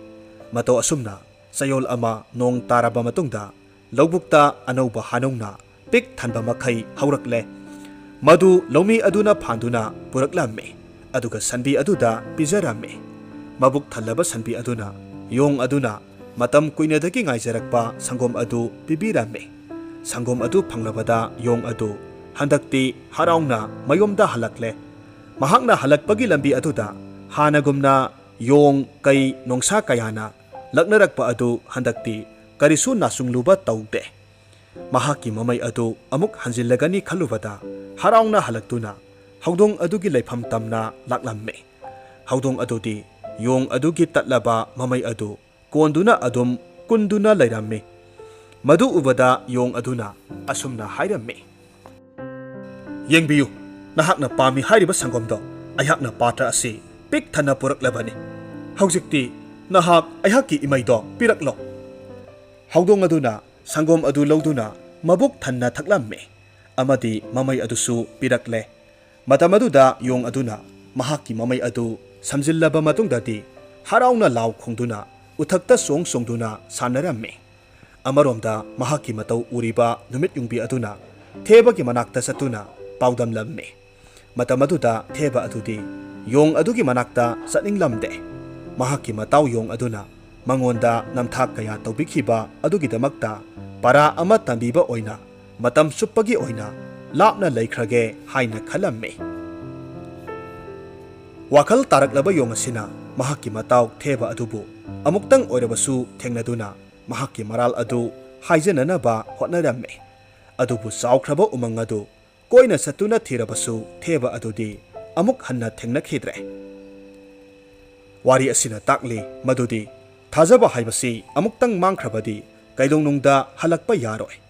ꯃꯇꯧ ꯑꯁꯨꯝꯅ ꯆꯌꯣꯜ ꯑꯃ ꯅꯣꯡ ꯇꯥꯔꯕ ꯃꯇꯨꯡꯗ ꯂꯧꯕꯨꯛꯇ ꯑꯅꯧꯕ ꯍꯥꯅꯧꯅ ꯄꯤꯛ ꯊꯟꯕ ꯃꯈꯩ ꯍꯧꯔꯛꯂꯦ꯫ ꯃꯗꯨ ꯂꯧꯃꯤ ꯑꯗꯨꯅ ꯐꯥꯟꯗꯨꯅ ꯄꯨꯔꯛꯂꯝꯃꯤ꯫ ꯑꯗꯨꯒ ꯁꯟꯕꯤ ꯑꯗꯨꯗ ꯄꯤꯖꯔꯝꯃꯤ꯫ ꯃꯕꯨꯛ ꯊꯜꯂꯕ ꯁꯟꯕꯤ ꯑꯗꯨꯅ ꯌꯣꯡ ꯑꯗꯨꯅ ꯃꯇꯝ ꯀꯨꯏꯅꯗꯒꯤ ꯉꯥꯏꯖꯔꯛꯄ ꯁꯪꯒꯣꯝ ꯑꯗꯨ ꯄꯤꯕꯤꯔꯝꯃꯤ꯫ ꯁꯪꯒꯣꯝ ꯑꯗꯨ ꯐꯪꯂꯕꯗ ꯌꯣꯡ ꯑꯗꯨ ꯍꯟꯗꯛꯇꯤ ꯍꯔꯥꯎꯅ ꯃꯌꯨꯝꯗ ꯍꯜꯂꯛꯂꯦ꯫ ꯃꯍꯥꯛꯅ ꯍꯜꯂꯛꯄꯒꯤ ꯂꯝꯕꯤ ꯑꯗꯨꯗ ꯍꯥꯟꯅꯒꯨꯝꯅ ꯌꯣꯡ, ꯀꯩ, ꯅꯣꯡꯁꯥ ꯀꯌꯥꯅ ꯂꯛꯅꯔꯛꯄ ꯑꯗꯨ ꯍꯟꯗꯛꯇꯤ ꯀꯔꯤꯁꯨ ꯅꯥꯆꯨꯡꯂꯨꯕ ꯇꯧꯗꯦ꯫ ꯃꯍꯥꯛꯀꯤ ꯃꯃꯩ ꯑꯗꯨ ꯑꯃꯨꯛ ꯍꯟꯖꯤꯜꯂꯒꯅꯤ ꯈꯜꯂꯨꯕꯗ ꯍꯔꯥꯎꯅ ꯍꯜꯂꯛꯇꯨꯅ ꯍꯧꯗꯣꯡ ꯑꯗꯨꯒꯤ ꯂꯩꯐꯝ ꯇꯝꯅ ꯂꯥꯛꯂꯝꯃꯤ꯫ ꯍꯧꯗꯣꯡ ꯑꯗꯨꯗꯤ ꯌꯣꯡ ꯑꯗꯨꯒꯤ ꯇꯠꯂꯕ ꯃꯃꯩ ꯑꯗꯨ ꯀꯣꯟꯗꯨꯅ ꯑꯗꯨꯝ ꯀꯨꯟꯗꯨꯅ ꯂꯩꯔꯝꯃꯤ꯫ ꯃꯗꯨ ꯎꯕꯗ ꯌꯣꯡ ꯑꯗꯨꯅ ꯑꯁꯨꯝꯅ ꯍꯥꯏꯔꯝꯃꯤ, "ꯌꯦꯡꯕꯤꯌꯨ, ꯅꯍꯥꯛꯅ ꯄꯥꯝꯃꯤ ꯍꯥꯏꯔꯤꯕ ꯁꯪꯒꯣꯝꯗꯣ ꯑꯩꯍꯥꯛꯅ ꯄꯥꯇ꯭ꯔ ꯑꯁꯤ ꯄꯤꯛ ꯊꯟꯅ ꯄꯨꯔꯛꯂꯕꯅꯤ꯫ ꯍꯧꯖꯤꯛꯇꯤ ꯅꯍꯥꯛ ꯑꯩꯍꯥꯛꯀꯤ ꯏꯃꯩꯗꯣ ꯄꯤꯔꯛꯂꯣ"꯫ ꯍꯧꯗꯣꯡ ꯑꯗꯨꯅ ꯁꯪꯒꯣꯝ ꯑꯗꯨ ꯂꯧꯗꯨꯅ ꯃꯕꯨꯛ ꯊꯟꯅ ꯊꯛꯂꯝꯃꯤ ꯑꯃꯗꯤ ꯃꯃꯩ ꯑꯗꯨꯁꯨ ꯄꯤꯔꯛꯂꯦ꯫ ꯃꯇꯝ ꯑꯗꯨꯗ ꯌꯣꯡ ꯑꯗꯨꯅ ꯃꯍꯥꯛꯀꯤ ꯃꯃꯩ ꯑꯗꯨ ꯁꯝꯖꯤꯜꯂꯕ ꯃꯇꯨꯡꯗꯗꯤ ꯍꯔꯥꯎꯅ ꯂꯥꯎ ꯈꯣꯡꯗꯨꯅ ꯎꯊꯛꯇ ꯆꯣꯡ ꯆꯣꯡꯗꯨꯅ ꯁꯥꯟꯅꯔꯝꯃꯤ꯫ ꯑꯃꯔꯣꯝꯗ ꯃꯍꯥꯛꯀꯤ ꯃꯇꯧ ꯎꯔꯤꯕ ꯅꯨꯃꯤꯠ ꯌꯨꯡꯕꯤ ꯑꯗꯨꯅ ꯊꯦꯕꯒꯤ ꯃꯅꯥꯛꯇ ꯆꯠꯇꯨꯅ ꯄꯥꯎꯗꯝꯂꯝꯃꯤ꯫ ꯃꯇꯝ ꯑꯗꯨꯗ ꯊꯦꯕ ꯑꯗꯨꯗꯤ ꯌꯣꯡ ꯑꯗꯨꯒꯤ ꯃꯅꯥꯛꯇ ꯆꯠꯅꯤꯡꯂꯝꯗꯦ꯫ ꯃꯍꯥꯛꯀꯤ ꯃꯇꯥꯎ ꯌꯣꯡ ꯑꯗꯨꯅ ꯃꯉꯣꯟꯗ ꯅꯝꯊꯥꯛ ꯀꯌꯥ ꯇꯧꯕꯤꯈꯤꯕ ꯑꯗꯨꯒꯤꯗꯃꯛꯇ ꯄꯔꯥ ꯑꯃ ꯇꯝꯕꯤꯕ ꯑꯣꯏꯅ ꯃꯇꯝ ꯆꯨꯞꯄꯒꯤ ꯑꯣꯏꯅ ꯂꯥꯞꯅ ꯂꯩꯈ꯭ꯔꯒꯦ ꯍꯥꯏꯅ ꯈꯜꯂꯝꯃꯤ꯫ ꯋꯥꯈꯜ ꯇꯥꯔꯛꯂꯕ ꯌꯣꯡ ꯑꯁꯤꯅ ꯃꯍꯥꯛꯀꯤ ꯃꯇꯥꯎ ꯊꯦꯕ ꯑꯗꯨꯕꯨ ꯑꯃꯨꯛꯇꯪ ꯑꯣꯏꯔꯕꯁꯨ ꯊꯦꯡꯅꯗꯨꯅ ꯃꯍꯥꯛꯀꯤ ꯃꯔꯥꯜ ꯑꯗꯨ ꯍꯥꯏꯖꯅꯅꯕ ꯍꯣꯠꯅꯔꯝꯃꯤ꯫ ꯑꯗꯨꯕꯨ ꯆꯥꯎꯈ꯭ꯔꯕ ꯎꯃꯪ ꯑꯗꯨ ꯀꯣꯏꯅ ꯆꯠꯇꯨꯅ ꯊꯤꯔꯕꯁꯨ ꯊꯦꯕ ꯑꯗꯨꯗꯤ ꯑꯃꯨꯛ ꯍꯟꯅ ꯊꯦꯡꯅꯈꯤꯗ꯭ꯔꯦ꯫ ꯋꯥꯔꯤ ꯑꯁꯤꯅ ꯇꯥꯛꯂꯤ ꯃꯗꯨꯗꯤ ꯊꯥꯖꯕ ꯍꯥꯏꯕꯁꯤ ꯑꯃꯨꯛꯇꯪ ꯃꯥꯡꯈ꯭ꯔꯕꯗꯤ ꯀꯩꯗꯧꯅꯨꯡꯗ ꯍꯜꯂꯛꯄ ꯌꯥꯔꯣꯏ꯫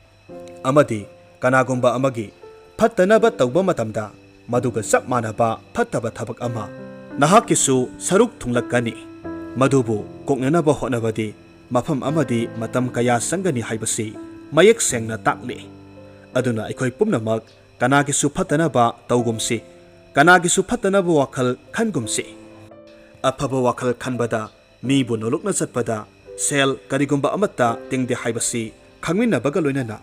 ꯑꯃꯗꯤ ꯀꯅꯥꯒꯨꯝꯕ ꯑꯃꯒꯤ ꯐꯠꯇꯅꯕ ꯇꯧꯕ ꯃꯇꯝꯗ ꯃꯗꯨꯒ ꯆꯞ ꯃꯥꯟꯅꯕ ꯐꯠꯇꯕ ꯊꯕꯛ ꯑꯃ ꯅꯍꯥꯛꯀꯤꯁꯨ ꯁꯔꯨꯛ ꯊꯨꯡꯂꯛꯀꯅꯤ꯫ ꯃꯗꯨꯕꯨ ꯀꯣꯛꯅꯅꯕ ꯍꯣꯠꯅꯕꯗꯤ ꯃꯐꯝ ꯑꯃꯗꯤ ꯃꯇꯝ ꯀꯌꯥ ꯆꯪꯒꯅꯤ ꯍꯥꯏꯕꯁꯤ ꯃꯌꯦꯛ ꯁꯦꯡꯅ ꯇꯥꯛꯂꯤ꯫ ꯑꯗꯨꯅ ꯑꯩꯈꯣꯏ ꯄꯨꯝꯅꯃꯛ ꯀꯅꯥꯒꯤꯁꯨ ꯐꯠꯇꯅꯕ ꯇꯧꯒꯨꯝꯁꯤ, ꯀꯅꯥꯒꯤꯁꯨ ꯐꯠꯇꯅꯕ ꯋꯥꯈꯜ ꯈꯟꯒꯨꯝꯁꯤ꯫ ꯑꯐꯕ ꯋꯥꯈꯜ ꯈꯟꯕꯗ ꯃꯤꯕꯨ ꯅꯣꯂꯨꯛꯅ ꯆꯠꯄꯗ ꯁꯦꯜ ꯀꯔꯤꯒꯨꯝꯕ ꯑꯃꯠꯇ ꯇꯤꯡꯗꯦ ꯍꯥꯏꯕꯁꯤ ꯈꯪꯃꯤꯟꯅꯕꯒ ꯂꯣꯏꯅꯅ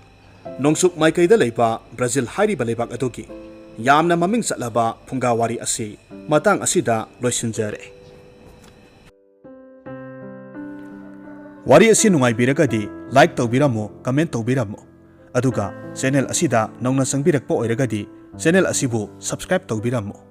ꯅꯣꯡꯆꯨꯞ ꯃꯥꯏꯀꯩꯗ ꯂꯩꯕ ꯕ꯭ꯔꯥꯖꯤꯜ ꯍꯥꯏꯔꯤꯕ ꯂꯩꯕꯥꯛ ꯑꯗꯨꯒꯤ ꯌꯥꯝꯅ ꯃꯃꯤꯡ ꯆꯠꯂꯕ ꯐꯨꯡꯒꯥ ꯋꯥꯔꯤ ꯑꯁꯤ ꯃꯇꯥꯡ ꯑꯁꯤꯗ ꯂꯣꯏꯁꯤꯟꯖꯔꯦ꯫ ꯋꯥꯔꯤ ꯑꯁꯤ ꯅꯨꯡꯉꯥꯏꯕꯤꯔꯒꯗꯤ like ꯇꯧꯕꯤꯔꯝꯃꯨ, comment ꯇꯧꯕꯤꯔꯝꯃꯨ꯫ ꯑꯗꯨꯒ channel ꯑꯁꯤꯗ ꯅꯧꯅ ꯆꯪꯕꯤꯔꯛꯄ ꯑꯣꯏꯔꯒꯗꯤ channel ꯑꯁꯤꯕꯨ subscribe ꯇꯧꯕꯤꯔꯝꯃꯨ꯫